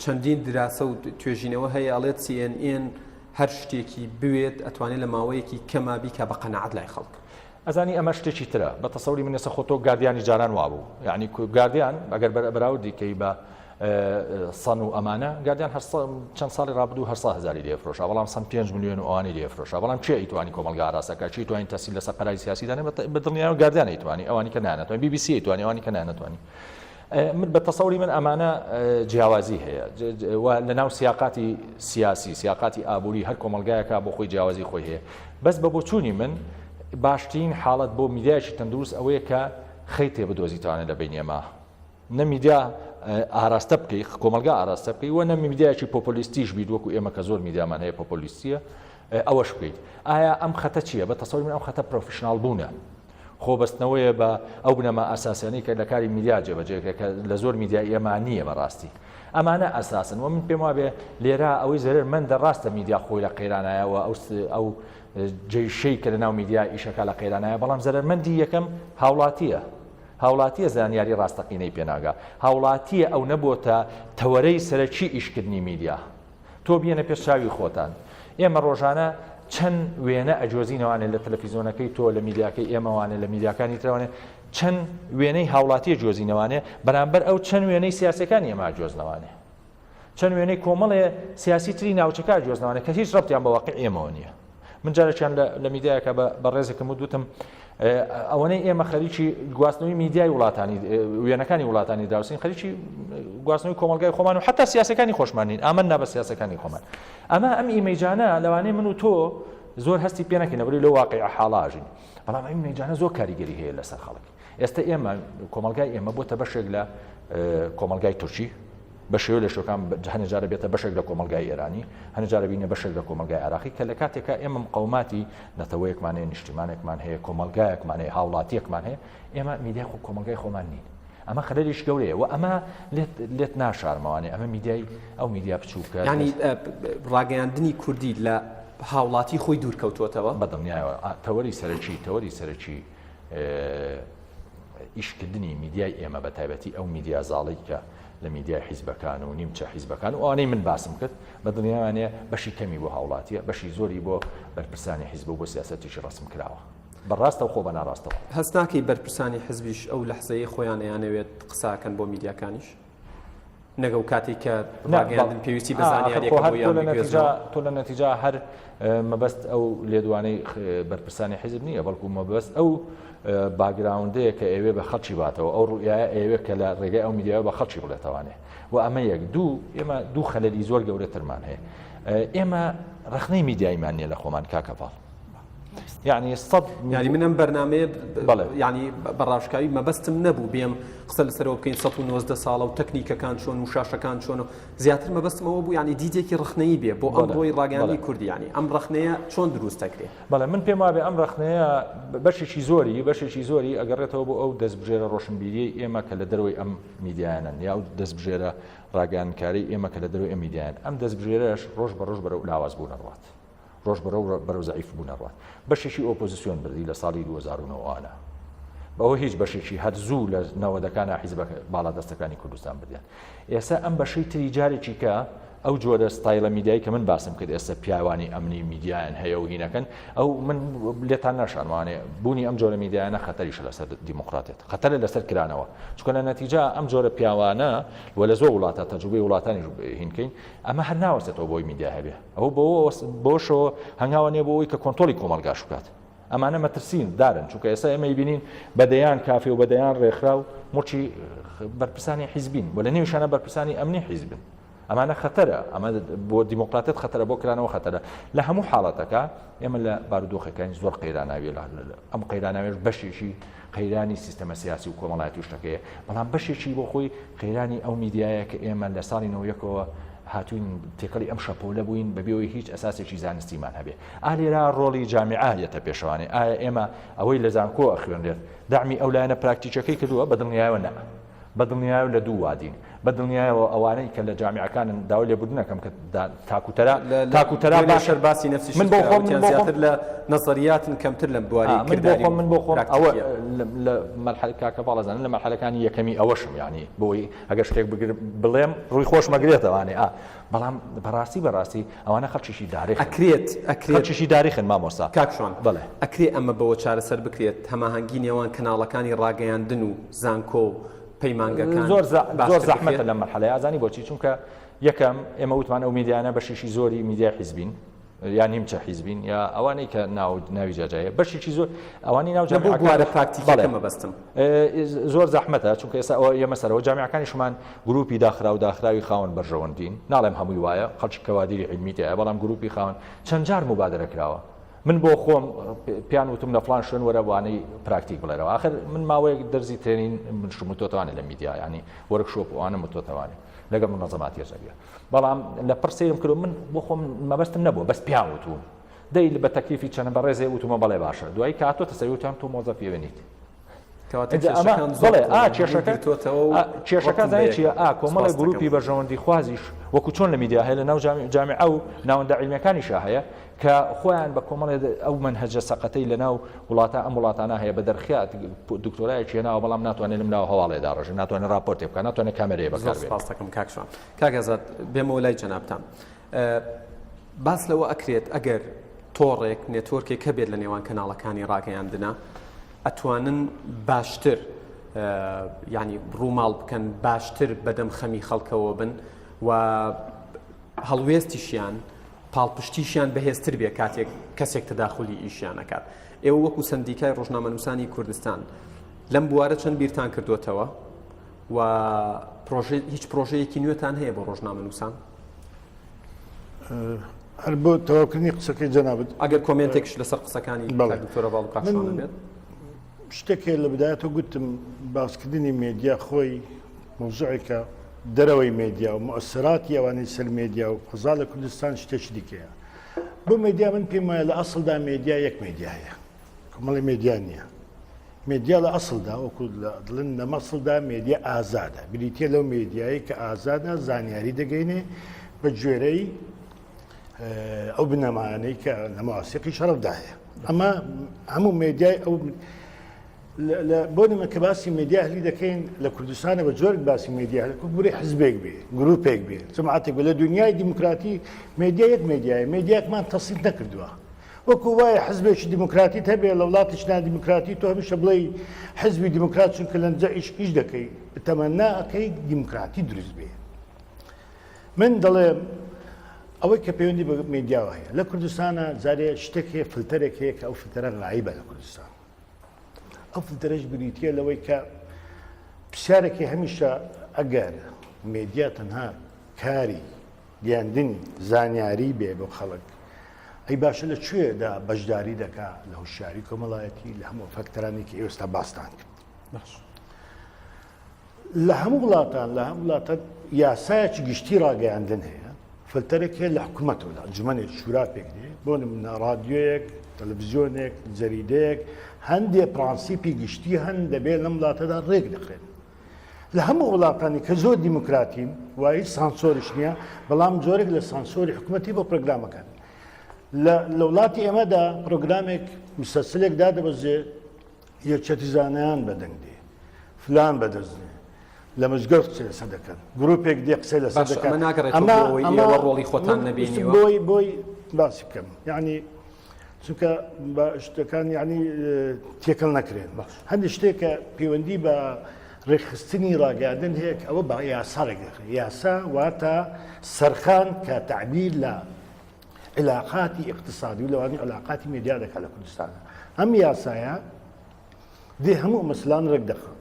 چەندین دراسە و توێژینەوە هەیە ئەڵێت CNN هەر شتێکی بوێت ئەتوانێت لە ماوەیەکی کەما بیکا بە قەناعەت لای خەڵک. ئەزانی ئەمە شتێکی ترە بە تەسەوری من ئێستا خۆ تۆ گاردیانی جاران وابوو یعنی گاردیان ئەگەر بەراوردی کەی بە سەن و ئەمانە گاردیان هەر چەند ساڵی ڕابردوو هەر سا هزاری لێ فرۆشا بەڵام سەن 5 میلیۆن و ئەوانی لێ فرۆشا بەڵام کێ ئەیتوانی کۆمەڵگا ئاراسەکە کێ توانی تەسیل لەسەر قەراری سیاسی دانێ بە دڵنیایەوە گاردیان ئەیتوانی ئەوانی کە نانەتوانی بی بی سی ئەیتوانی ئەوانی کە نانەتوانی من بە تەسەوری من ئەمانە جیاوازی هەیە و لە ناو سیاقاتی سیاسی سیاقاتی ئابووری هەر کۆمەلگایەکە بۆ خۆی جیاوازی خۆی هەیە بەس بە بۆچوونی من باشترین حاڵەت بۆ میدیایکی تەندروست ئەوەیە کە خەیتێ بدۆزیتوانێت لە بین ئێمە نە میدیا ئاراستە بکەی کۆمەلگا ئاراستە بکەی و نە میدیایکی پۆپۆلیستیش بیت وەکو ئێمە کە زۆر میدیامان هەیە پۆپۆلیستیە ئەوەش بکەیت ئایا ئەم خەتە چییە بە تەسەوری من ئەم خەتە professional بوونە خۆبەستنەوەیە بە ئەو بنەما ئەساسیانەی کە لە کاری میدیا جێبەجێ کرێت کە لە زۆر میدیای ئێمە نییە بەڕاستی ئەمانە ئەساسن و من پێم وابێ لێرە ئەوەی زەرەرمەندە ڕاستە میدیا خۆی لە قەیرانایە و ئەو ئەو جەیشەی کە لە ناو میدیا ئیشەکە لە قەیرانایە بەڵام زەرەرمەندی یەکەم هاوڵاتیە هاوڵاتیە زانیاری ڕاستەقینەی پێناگا هاوڵاتیە ئەو نەبۆتە تەوەرەی سەرەکی ئیشکردنی میدیا تۆ بیەنە پێش چاوی خۆتان ئێمە ڕۆژانە چەند وێنە ئەجۆزینەوانێ لە تەلەفیزۆنەکەی تۆ لە میدیاکەی ئێمەوانێ لە میدیاکانی ترەوانێ چەند وێنەی هاوڵاتیە جۆزینەوانێ بەرامبەر ئەو چەند وێنەی سیاسەکانی ئێمە جۆزنەوانێ چەند وێنەی کۆمەڵێ سیاسی تری ناوچەکە جۆزنەوانێ کە هیچ ڕەبتیان بە واقع ئێمەوە نییە من جارێکیان لە میدیایەکە بە ڕێزێکم و دوتم ئەوەنەی ئێمە خەریکی گواستنەوەی میدیای وڵاتانی وێنەکانی وڵاتانی دراوسین خەریکی گواستنەوەی کۆمەلگای خۆمان و حتا سیاسەکانی خۆشمان نین ئامن نا بە سیاسەکانی خۆمان ئەمە ئەم image انە لەوانەیە من و تۆ زۆر هەستی پێ نەکەین لەبەری لەو واقع حاڵاژین بەڵام ئەم image انە زۆر کاریگەری هەیە لەسەر خەڵک ئێستا ئێمە کۆمەلگای ئێمە بۆتە بەشێک لە کۆمەلگای تورکی. بە شێوە لە شێوەکان هەنێ جارە بێتە بەشێک لە کۆمەڵگای ئێرانی، هەنێ جارە بینە بەشێک لە کۆمەڵگای عێراقی کە لە کاتێکا ئێمە مقەوماتی نەتەوەیەکمان هەیە، نیشتیمانێکمان هەیە، کۆمەڵگایەکمان هەیە، هاوڵاتیەکمان هەیە، ئێمە میدیای خۆ کۆمەڵگای خۆمان نین. ئەمە خەلەلیش گەورەیە و ئەمە لێت لێت ناشارمەوانێ ئەمە میدیای ئەو میدیا بچووکە ینی ڕاگەیاندنی کوردی لە هاوڵاتی خۆی دوور کەوتووەتەوە؟ بەدڵنیایەوە تەوەری سەرەکی تەوەری سەرەکی ئیشکردنی میدیای ئێمە بە تایبەتی ئەو میدیا زاڵی کە لە میدیای حیزبەکان و نیمچە حیزبەکان و ئەوانەی من باسم کرد بە دڵنیاوانەیە بەشی کەمی بۆ هاوڵاتیە بەشی زۆری بۆ بەرپرسانی حیزب و بۆ سیاسەتێکی ڕەسم کراوە بە ڕاستەوخۆ بە ناڕاستەوخۆ. هەست ناکەی بەرپرسانی حزبیش ئەو لەحزەیەی خۆیان ئەیانەوێت قسەکەن بۆ میدیاکانیش؟ نەک ئەو کاتێک کە ڕاگەیاندن پێویستی بە زانیاریەکە بۆیان بگوێزنەوە. تۆ لە نەتیجا هەر مەبەست ئەو لێدوانەی بەرپرسانی حیزب نییە، بەڵکو مەبەست ئەو background ەیە کە ئەوێ بە خەڵکی باتەوە، ئەو ڕوئیایە ئەوێ کە لە ڕێگای ئەو میدیاوە بە خەڵکی بڵێتەوانێ. و ئەمە یەک دوو ئێمە دوو خەلەلی زۆر گەورەترمان هەیە. ئێمە ڕەخنەی میدیاییمان نییە لە خۆمان کاکە باڵ. یعنی سەد یعنی من ئەم بەرنمەیە بەڵێ یعنی بە ڕاشکاوی مەبەستم نەبوو بێم قسە لەسەرەوە بکەین 190 ساڵە و تەکنیکەکان چۆن و شاشەکان چۆن و زیاتر مەبەستم ئەوە بوو یعنی دیدێکی ڕخنەیی بێ بۆ ئەمڕۆی ڕاگەیاندنی کوردی یعنی ئەم ڕخنەیە چۆن دروست دەکرێ بەڵێ من پێم وابێ ئەم ڕخنەیە بەشێکی زۆری بەشێکی زۆری ئەگەڕێتەوە بۆ ئەو دەستبژێرە ڕۆشنبیریەی ئێمە کە لە دەرەوەی ئەم میدیایانن یا ئەو دەستبژێرە ڕاگەیاندکاری ئێمە کە لە دەرەوەی ئەم میدیایان ئەم دەستبژێرەش ڕۆژ بە ڕۆژ بەرەو لاواز بوون ئەڕوات. ڕۆژ بەرەو بەرەو زەعیف بوون ئەڕوات. بەشێکی ئۆپۆزیسیۆن بردی لە ساڵی 2009 ەوە. بەوە هیچ بەشێکی هەر زوو لە نەوەدەکانا حیزبە باڵادەستەکانی کوردستان بردیان. ئێستا ئەم بەشەی تری جارێکی کە ئەو جۆرە ستایلە میدیایی کە من باسم کرد ئێستا پیاوانی ئەمنی میدیایان هەیە و هینەکەن ئەو من لێتان ناشانوانێ بوونی ئەم جۆرە میدیایانە خەتەریشە لەسەر دیموکراتێت خەتەرە لەسەر کرانەوە چونکە لە نەتیجا ئەم جۆرە پیاوانە و لە زۆر وڵاتە تەجروبەی وڵاتانیش هینکەین ئەمە هەر ناوەستێتەوە بۆی میدیا هەبێ ئەوە بەوەشەوە هەنگاوە نیە بۆ ئەوەی کە کۆنتۆلی کۆمەڵگاش بکات ئەمانە مەترسین دارن چونکە ئێستا ئێمە بینین بە دەیان کافێ و بە دەیان ڕێکخراو موڵکی بەرپرسانی حیزبین و لە نێویشانە بەرپرسانی ئەمنی حیزبن ئەمانە خەتەرە ئەمە بۆ دیموکراتیەت خەتەرە بۆ کرانەوە خەتەرە لە هەموو حاڵەتەکە ئێمە لە بارودۆخەکانی زۆر قەیراناویە لە ئەم قەیراناوێش بەشێکی قەیرانی سیستەمە سیاسی و کۆمەڵایەتی و شتەکەیە بەڵام بەشێکی بۆ خۆی قەیرانی ئەو میدیایە کە ئێمە لە ساڵی 91ەوە هاتوین تێکەڵی ئەم شەپۆلە بووین بەبێ ئەوەی هیچ ئەساسێکی زانستیمان هەبێ. ئا لێرە ڕۆڵی جامیعە یەتە پێشەوانێ. ئایا ئێمە ئەوەی لە زانکۆ ئەخوێنرێت دەعمی ئەو لایەنە پراکتیکیەکەی کردووە؟ بە دڵنیایەوە نا. بە دڵنیایەوە لە دوو وادین. بە دڵنیایەوە ئەوانەی کە لە جامیعەکانن داوای لێبوردن ئەکەم کە تاک و تەرا تاک و تەرا باش شەر باسی نەفسی من بۆ خۆم من بۆ خۆم زیاتر لە نەزەریاتن کەمتر لەم بواری من بۆ خۆم من بۆ خۆم ئەوە لە مەرحەلە کاکە باڵەزانن لە مەرحەلەکانی یەکەمی ئەوەشم یانی بۆی ئەگەر شتێک بگر بڵێم ڕووی خۆش مەگرێتەوانێ ئا بەڵام بەڕاستی بەڕاستی ئەوانە خەڵکیشی دارێ ئەکرێت ئەکرێت خەڵکیشی داریخن مامۆستا کاک شوان بەڵێ ئەکرێ ئەمە بەوە چارەسەر بکرێت هەماهەنگی نێوان کەناڵەکانی ڕاگەیاندن و زانکۆ و پەیمانگەکان زۆر زۆر زەحمەتە لەم مەرحەلەیە ئازانی بۆچی چونکە یەکەم ئێمە وتمان ئەو میدیانە بەشێکی زۆری میدیای حیزبین یا نیمچە حیزبین یا ئەوانەی کە ناو ناوی جاجایە بەشێکی زۆر ئەوانی ناو جامیعەکان بوارە پراکتیکەکە مەبەستم زۆر زەحمەتە چونکە ئێستا ئەوە ئێمە سەرەوە جامیعەکانیشمان گروپی داخراو داخراوی خاوەن بەرژەوەندین ناڵێم هەمووی وایە خەڵکی کەوادیری عیلمی تایە بەڵام گروپی خاوەن چەند جار موبادەرە کراوە من بۆ خۆم پیان وتم لە فلان شوێن وەرە وانەی پراکتیک بڵێرەوە آخر من ماوەیەک دەرزی training من شمتۆتوانێ لە میدیا ینی workshop ئەوانە متۆتەوانێ لەگەڵ منەزەماتی ئەجنەبیە بەڵام لە پڕ سەیرم کرد من بۆ خۆم مەبەستم نەبووە بەس پیان وتوم دەی بە تەکلیفی چەند بەڕێزێ وتومە بەڵێ باشە دوایی کاتۆتە سەری وتیان تۆ مۆزەفی ئەوێ نیت کێشەکە زانی چیە ئا کۆمەڵی گروپی بەرژەوەندی خوازیش وەکو چۆن لە میدیا هەیە لە ناو جامیعە و ناوەندە عیلمیەکانیشا هەیە کە خۆیان بە کۆمەڵێ ئەو مەنهەجە سەقەتەی لە ناو وڵاتە ئەم وڵاتانە هەیە بە دەرخیات دکتۆرایەکی هێناوە بەڵام ناتوانێت لەم ناو هەواڵێ داڕێژێ ناتوانێت راپۆرتێ بکات ناتوانێت کامێرەیە بەکار بێنێت. سپاس دەکەم کاک شوان. کاک ئازاد بێمەوە لای جەنابتان. باس لەوە ئەکرێت ئەگەر تۆڕێک network ێک هەبێت لە نێوان کەناڵەکانی ڕاگەیاندنە ئەتوانن باشتر ینی ڕووماڵ بکەن باشتر بەدەم خەمی خەڵکەوە بن و هەڵوێستیشیان پاڵپشتیشیان بەهێزتر بێ کاتێک کەسێک تەداخولی ئیشیان ئەکات. ئێوە وەکو سەندیکای ڕۆژنامەنووسانی کوردستان لەم بوارە چەند بیرتان کردوتەوە و هیچ پرۆژەیەکی نوێتان هەیە بۆ ڕۆژنامەنووسان؟ هەر بۆ تەواوکردنی قسەکەی جەنابت ئەگەر comment ێکش لەسەر قسەکانی دکتۆرە باڵ کاک شوان بێت شتێک هەیە لە بدایەتەوە گوتم باسکردنی مێدیا خۆی مەوزوعێکە. دەرەوەی مێدیا و موئەسەراتی ئەوانەی سەر مێدیا و فەزا لە کوردستان شتێکی دیکەیە. بۆ مێدیا من پێم وایە لە ئەسڵدا مێدیا یەک مێدیا هەیە، کۆمەڵی مێدیا نییە. مێدیا لە ئەسڵدا وەکو دڵن لە مەسڵدا مێدیا ئازادە، بریتیە لەو مێدیایی کە ئازادە زانیاری دەگەینێ بە گوێرەی ئەو بنەمایانەی کە لە مەواسیقی شەڕەفدا هەیە. ئەمە هەموو مێدیای ئەو بۆ نمە کە باسی مێدیا ئەهلی دەکەین لە کوردستانە بە جۆرێک باسی مێدیا ئەهلی بورێ حزبێک بێ گروپێک بێ جەماعەتێک بێ لە دنیای دیموکراتی مێدیا یەک مێدیایە مێدیاکمان تەسلیت نەکردووە وەکو وایە حزبێکی دیموکراتیت هەبێ لە وڵاتێکی نادیموکراتی تۆ هەمیشە بڵێ حزبی دیموکرات چونکە لەنجە ئیش ئیش دەکەی تەمەنا ئەکەی دیموکراتی دروست بێ من دەڵێم ئەوەی کە پەیوەندی بە مێدیاوە هەیە لە کوردستانە جارێ شتێک هەیە فلتەرێک هەیە کە ئەو فلتەرە غایبە لە کوردستان ئەو فلتەرەش بریتییە لەوەی کە پرسیارێکی هەمیشە ئەگەر مێدیا تەنها کاری گەیاندنی زانیاری بێ بۆ خەڵک ئەی باشە لە کوێدا بەشداری دەکا لە هۆشیاری کۆمەڵایەتی لە هەموو فاکتەرانی کە ئێستا باستان کرد باش لە هەموو وڵاتان لە هەموو وڵاتان یاسایەکی گشتی ڕاگەیاندن هەیە فلتەرێک هەیە لە حکوومەتەوە لە ئەنجومەنێک شورا پێک دێ بۆ نمونە ڕادیۆیەک تەلەڤزیۆنێک جەریدەیەک هەندێ پرانسیپی گشتی هەن دەبێت لەم وڵاتەدا ڕێک دەخرێن لە هەموو وڵاتانی کە زۆر دیموکراتین و هیچ سانسۆریش نییە بەڵام جۆرێک لە سانسۆری حکوومەتی بۆ پرۆگرامەکان لە وڵاتی ئێمەدا پرۆگرامێک مسەسلێک دادەبەزێ یەکیەتی زانایان بەدەنگ دێ فلان بەدەست دێ لە مزگەوت قسەی لەسەر دەکەن گروپێک دێ قسەی لەسەر باشە دەکەن ئەمە ناگەڕێتەوە ئەمە بۆ ئەوەی ئەمە ئێوە ڕۆڵی خۆتان من ویستم نەبینیوە بۆی بۆی باسی بکەم یعنی چونکە بە شتەکان یعنی تێکەڵ نەکرێن باش. هەندێک شتێک کە پەیوەندی بە ڕێکخستنی ڕاگەیاندن هەیە کە ئەوە بە یاسا ڕێک دەخرێت یاسا واتە سەرخان کە تەعبیر لە علاقاتی اقتصادی و لەوانی علاقاتی مێدیا دەکات لە کوردستان ئەم یاسایە دێ هەموو مەسلان ڕێک دەخات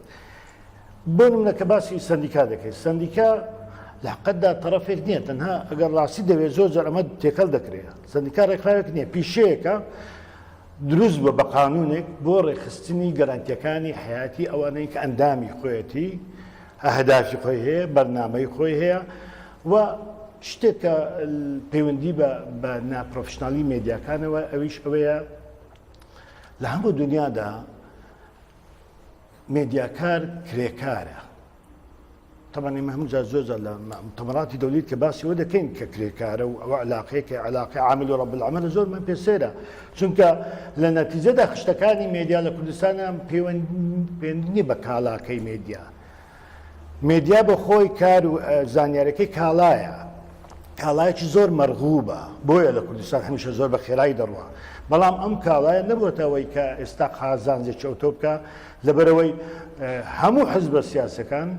بۆ نمونە کە باسی سندیکا دەکەیت سندیکا لە حقەتدا تەرەفێک نییە تەنها ئەگەر ڕاستی دەوێت زۆر جار ئەمە تێکەڵ دەکرێت سندیکا ڕێکخراوێک نییە پیشەیەکە دروست بووە بە قانونێک بۆ ڕێکخستنی گەرانتیەکانی حیاتی ئەوانەی کە ئەندامی خۆیەتی ئەهدافی خۆی هەیە بەرنامەی خۆی هەیە و شتێک کە پەیوەندی بە بە ناپرۆفشنالی مێدیاکانەوە ئەویش ئەوەیە لە هەموو دنیادا مێدیاکار کرێکارە تەبعەن ئێمە هەموو جار زۆر جار لە موتەمەراتی دەولیت کە باسی ئەوە دەکەین کە کرێکارە و ئەوە علاقەیەکە علاقەی عامل و رب العمل زۆرمان پێ سەیرە چونکە لە نەتیجەدا خشتەکانی مێدیا لە کوردستانە پەیوەندی نییە بە کاڵاکەی مێدیا مێدیا بە خۆی کار و زانیارەکەی کاڵایە کاڵایەکی زۆر مەرغوبە بۆیە لە کوردستان هەمیشە زۆر بە خێرایی دەڕوا بەڵام ئەم کاڵایە نەبووەتە ئەوەی کە ئێستا قازانجێکی ئەوتۆ بکە لەبەرئەوەی هەموو حزبە سیاسەکان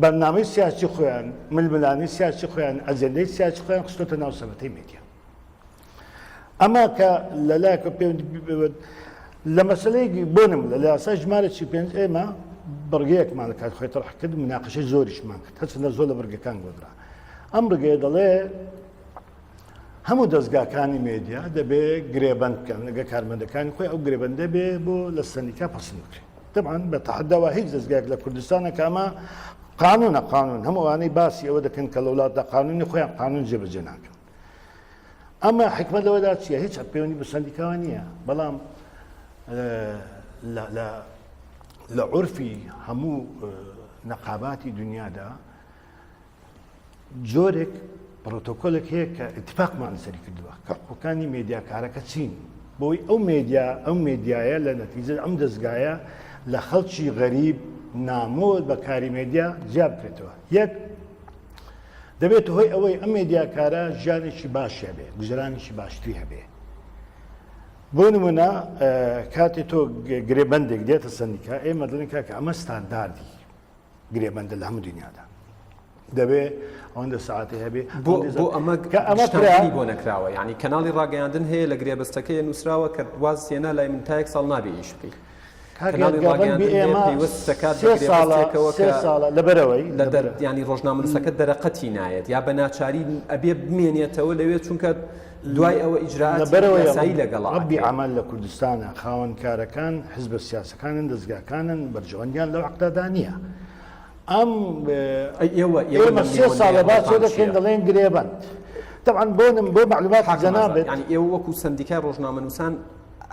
بەرنامەی سیاسی خۆیان، ململانێی سیاسی خۆیان، ئەجێندەی سیاسی خۆیان خستۆتە ناو سەبەتەی مێدیا. ئەمە کە لەلایەکە پەیوەندی لە مەسەلەی بۆ نمونە لە یاسای ژمارە 45 ئێمە بڕگەیەکمان لە کات خۆی تەرح کرد مناقشەی زۆریشمان کرد هەرچەندە زۆر لە بڕگەکان گۆدرا ئەم بڕگەیە دەڵێ هەموو دەزگاکانی مێدیا دەبێ گرێبەند بکەن لەگە کارمەندەکانی خۆی ئەو گرێبەندە بێ بۆ لە سەندیکا پەسند بکرێت طبعا بە تەحەداوە هیچ دەزگایەک لە کوردستانە کە ئەمە قانونە قانون هەموو ئەوانەی باسی ئەوە دەکەن کە لە وڵاتدا قانونی خۆیان قانون جێبەجێ ناکەن ئەمە حکمت لەوەدا چییە هیچ پەیوەندی بە سەندیکاوە نییە بەڵام لە عورفی هەموو نەقاباتی دنیادا جۆرێک پرۆتۆکۆلێک هەیە کە ئیتفاقمان لەسەری کردووە کە حقوقەکانی مێدیاکارەکە چین بۆی ئەو مێدیا ئەو مێدیایە لە نەتیجە ئەم دەزگایە لە خەڵکی غەریب نامۆ بە کاری مێدیا جیا بکرێتەوە یەک دەبێت هۆی ئەوەی ئەم مێدیاکارە ژیانێکی باش هەبێ گوزەرانێکی باشتری هەبێ بۆ نمونە کاتێ تۆ گرێبەندێک دێتە سەندیکا ئێمە دەڵێن کاکە ئەمە ستانداردی گرێبەندە لە هەموو دنیادا دەبێ ئەوەندە ساعتی هەبێ بۆ بۆ ئەمە کە ئەمە کرا بۆ نەکراوە یعنی کەناڵی ڕاگەیاندن هەیە لە گرێبەستەکەی نووسراوە کە واز هێنا لای من تا یەک ساڵ نابێ ئیش بکەیت کەناڵی ڕاگەیاندن هەیە پەیوەست دەکات بە گرێبەستێکەوە کە ساڵە لەبەرەوەی لە دەر ینی ڕۆژنامەنووسەکە دەرەقەتی نایەت یا بە ناچاری ئەبێ بمێنێتەوە لەوێ چونکە دوای ئەوە ئیجرائاتی لەبەرەوەی یاسایی لەگەڵا ڕەبی ئەکرێت. عەمەل لە کوردستانە خاوەنکارەکان حزبە سیاسەکانن دەزگاکانن بەرژەوەندیان لەو عەقدادا نییە. ئەم ئێمە سێ ساڵە باس دەکەین دەڵێن گرێبەند طبعا بۆنم بۆ معلومات جەنابت یعنی ئێوە وەکو سەندیکای ڕۆژنامەنووسان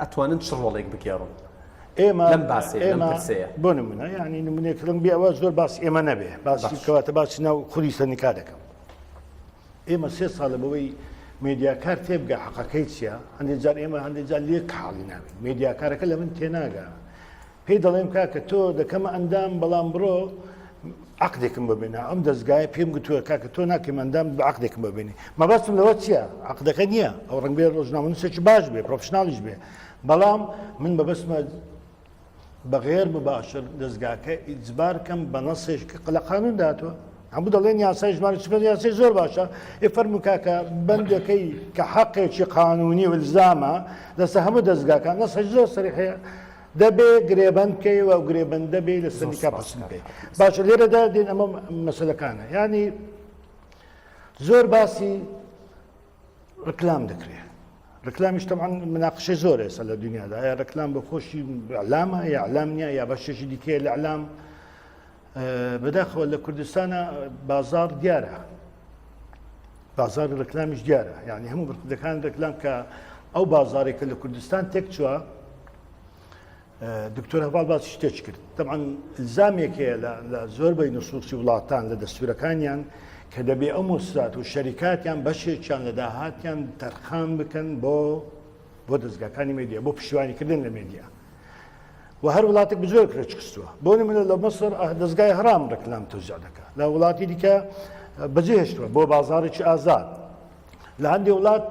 ئەتوانن چ ڕۆڵێک بگێڕن ئێمە لەم باسەیە لەم پرسەیە بۆ نمونە یعنی نمونەیەک ڕەنگ بێ ئەوە زۆر باس ئێمە نەبێ باسی کەواتە باسی ناو خودی سەندیکا دەکەم ئێمە سێ ساڵە بەوەی مێدیاکار تێبگا حەقەکەی چییە هەندێک جار ئێمە هەندێک جار لێک حاڵی نابین مێدیاکارەکە لە من تێناگا پێی دەڵێم کاکە تۆ دەکەمە ئەندام بەڵام بڕۆ عقدێکم ببینە ئەم دەستگایە پێم گوتووە کاکە تۆ ناکەم ئەندام بە عقدێکم ببینی مەبەستم لەوە چییە عقدەکە نییە ئەو ڕەنگ بێ ڕۆژنامەنووسێکی باش بێ professional یش بێ بەڵام من مەبەستمە بە غێر مباشر دەزگاکە ئیجبار کەم بە نەسێک کە لە قانون داتوە هەموو دەڵێن یاسای ژمارە چ یاسای زۆر باشە ئێ فەرموو کاکە بەندەکەی کە حەقێکی قانونی و الزامە لەسەر هەموو دەزگاکان نەسێک زۆر سەریحەیە دەبێ گرێبەند بکەی و ئەو گرێبەندە بێ لە سەندیکا پەسند بکەی باشە لێرەدا دێن ئەمە مەسەلەکانە یعنی زۆر باسی ڕکلام دەکرێت ڕکلامیش تەبعەن مناقشەی زۆر ئێستا لە دنیادا ئایا ڕکلام بە خۆشی ئەلامە یا ئەلام نییە یا بەشێکی دیکەیە لە ئەلام بەداخەوە لە کوردستانە بازار دیارە بازاری ڕکلامیش دیارە یعنی هەموو بڕکردەکان ڕکلام کە ئەو بازارێک کە لە کوردستان تێک چووە دکتۆر هەڤاڵ باسی شتێکی کرد تەبعەن ئیلزامێک هەیە لە زۆربەی نصوصی وڵاتان لە دەستورەکانیان کە دەبێ ئەو موسسات و شەریکاتیان بەشێکیان لە داهاتیان تەرخان بکەن بۆ بۆ دەستگاکانی مێدیا بۆ پشتیوانیکردن لە مێدیا و هەر وڵاتێک بزۆر کرێچ خستووە بۆ نمونە لە مصر دەستگای هەرام ڕێکلام تەوزیع دەکات لە وڵاتی دیکە بەجێهێشتووە بۆ بازارێکی ئازاد لە هەندێک وڵات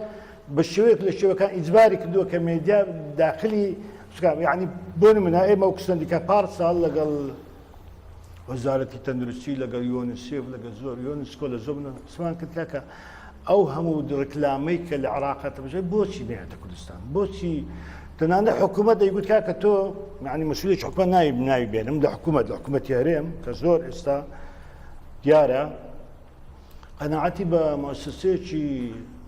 بە شێوەیەک لە شێوەکان ئیجباری کردووە کە مێدیا داخلی یعنی بۆ نمونە ئێمە وەکو سەندیکا پار ساڵ لەگەڵ وەزارەتی تەندروستی لەگەڵ یۆنسێف لەگەڵ زۆر یۆنسکۆ لە زۆر قسمان کرد کاکە ئەو هەموو ڕکلامەی کە لە عراقە تەبژێت بۆچی نێتە کوردستان بۆچی تەنانە حکوومەت دەیگوت کاکە تۆ یعنی مسئولێکی حکومەت ناوی ناوی بێنم لە حکوومەت لە حکوومەتی هەرێم کە زۆر ئێستا دیارە قەناعەتی بە موسسەیەکی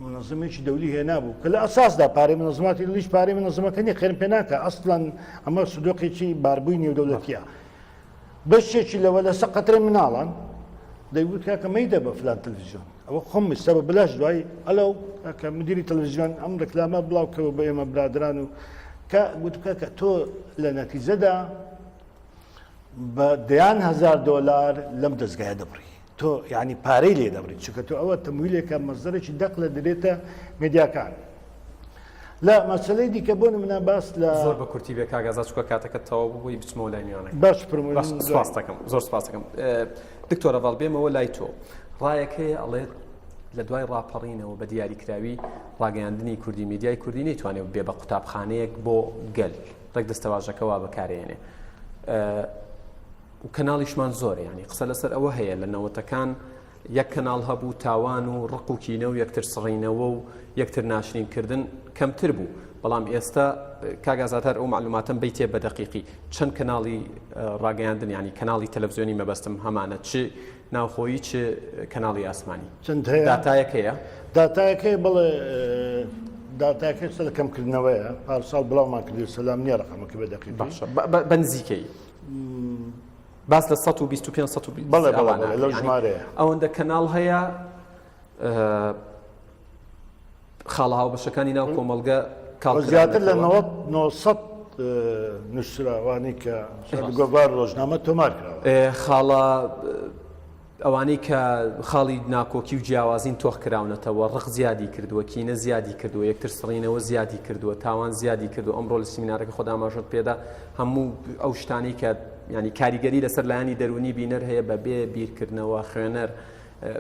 منەزمێکی دەولی هێنابوو کە لە ئەساسدا پارەی منەزماتی دەولیش پارەی منەزمەکە نیە خێرم پێ ناکە ئەسڵەن ئەمە سندوقێکی باربووی نێودەولەتیە بەشێکی لەوە لەسەر قەترەی مناڵان دەیوت کاکە مەیدە بە فلان تەلەڤیزیۆن ئەوە خۆم ئێستا بە بلاش دوای ئەلەو کە مدیری تەلەڤیزیۆن ئەم ڕێکلامە بڵاو کەوە بە ئێمە برادران و کە گوت کاکە تۆ لە نەتیجەدا بە دەیان هەزار دۆلار لەم دەزگایە دەبڕی تۆ یعنی پارەی لێ دەبڕی چونکە تۆ ئەوە تەمویلێکە مەزدەرێکی دەق لە درێتە مێدیاکان لە مەسلەی دیکە بۆ نمونە باس لە زۆر بە کورتی بێ کاک ئازاد چونکە کاتەکەت تەواو بوو بۆی بچمەوە لای میوانەکە باش پرمون باش سپاس دەکەم زۆر سپاس دەکەم دکتۆرە ڤاڵ بێمەوە لای تۆ ڕایەک هەیە ئەڵێت لە دوای ڕاپەڕینەوە بە دیاریکراوی ڕاگەیاندنی کوردی میدیای کوردی نەیتوانێت بێ بە قوتابخانەیەک بۆ گەل ڕێک دەستەواژەکە وا بەکارێنێ و کەناڵیشمان زۆرە یانی قسە لەسەر ئەوە هەیە لە نەوەتەکان یەک کەناڵ هەبوو تاوان و ڕق و کینە و یەکتر سڕینەوە و یەکتر ناشرین کردن کەمتر بوو بەڵام ئێستا کاک ئازاد هەر ئەو معلوماتم بیتێ بە دەقیقی چەند کەناڵی ڕاگەیاندن ینی کەناڵی تەلەڤزیۆنی مەبەستم هەمانە چ ناوخۆیی چ کەناڵی ئاسمانی چەند هەیە داتایەک هەیە داتایەک هەیە بەڵێ داتاکە ئێستا لە کەمکردنەوەیە پارساڵ بڵاومان کردی سەلام نییە ڕقەمەکە بە دەقیقی باشە بە نزیکەی باس لە 125 120 بەڵێ بەڵێ بەڵێ لەو ژمارەیە ئەوەندە کەناڵ هەیە خاڵە هاوبەشەکانی ناو کۆمەڵگە کاڵ زیاتر لە 900 نووسراوانی کە گۆڤار ڕۆژنامە تۆمار کراوە خاڵە ئەوانەی کە خاڵی ناکۆکی و جیاوازین تۆخ کراونەتەوە، ڕق زیادی کردووە، کینە زیادی کردووە، یەکتر سڕینەوە زیادی کردووە، تاوان زیادی کردووە، ئەمڕۆ لە سیمینارەکە خۆت ئاماژەت پێدا، هەموو ئەو شتانەی کە یانی کاریگەری لەسەر لایەنی دەروونی بینەر هەیە بە بێ بیرکردنەوە خوێنەر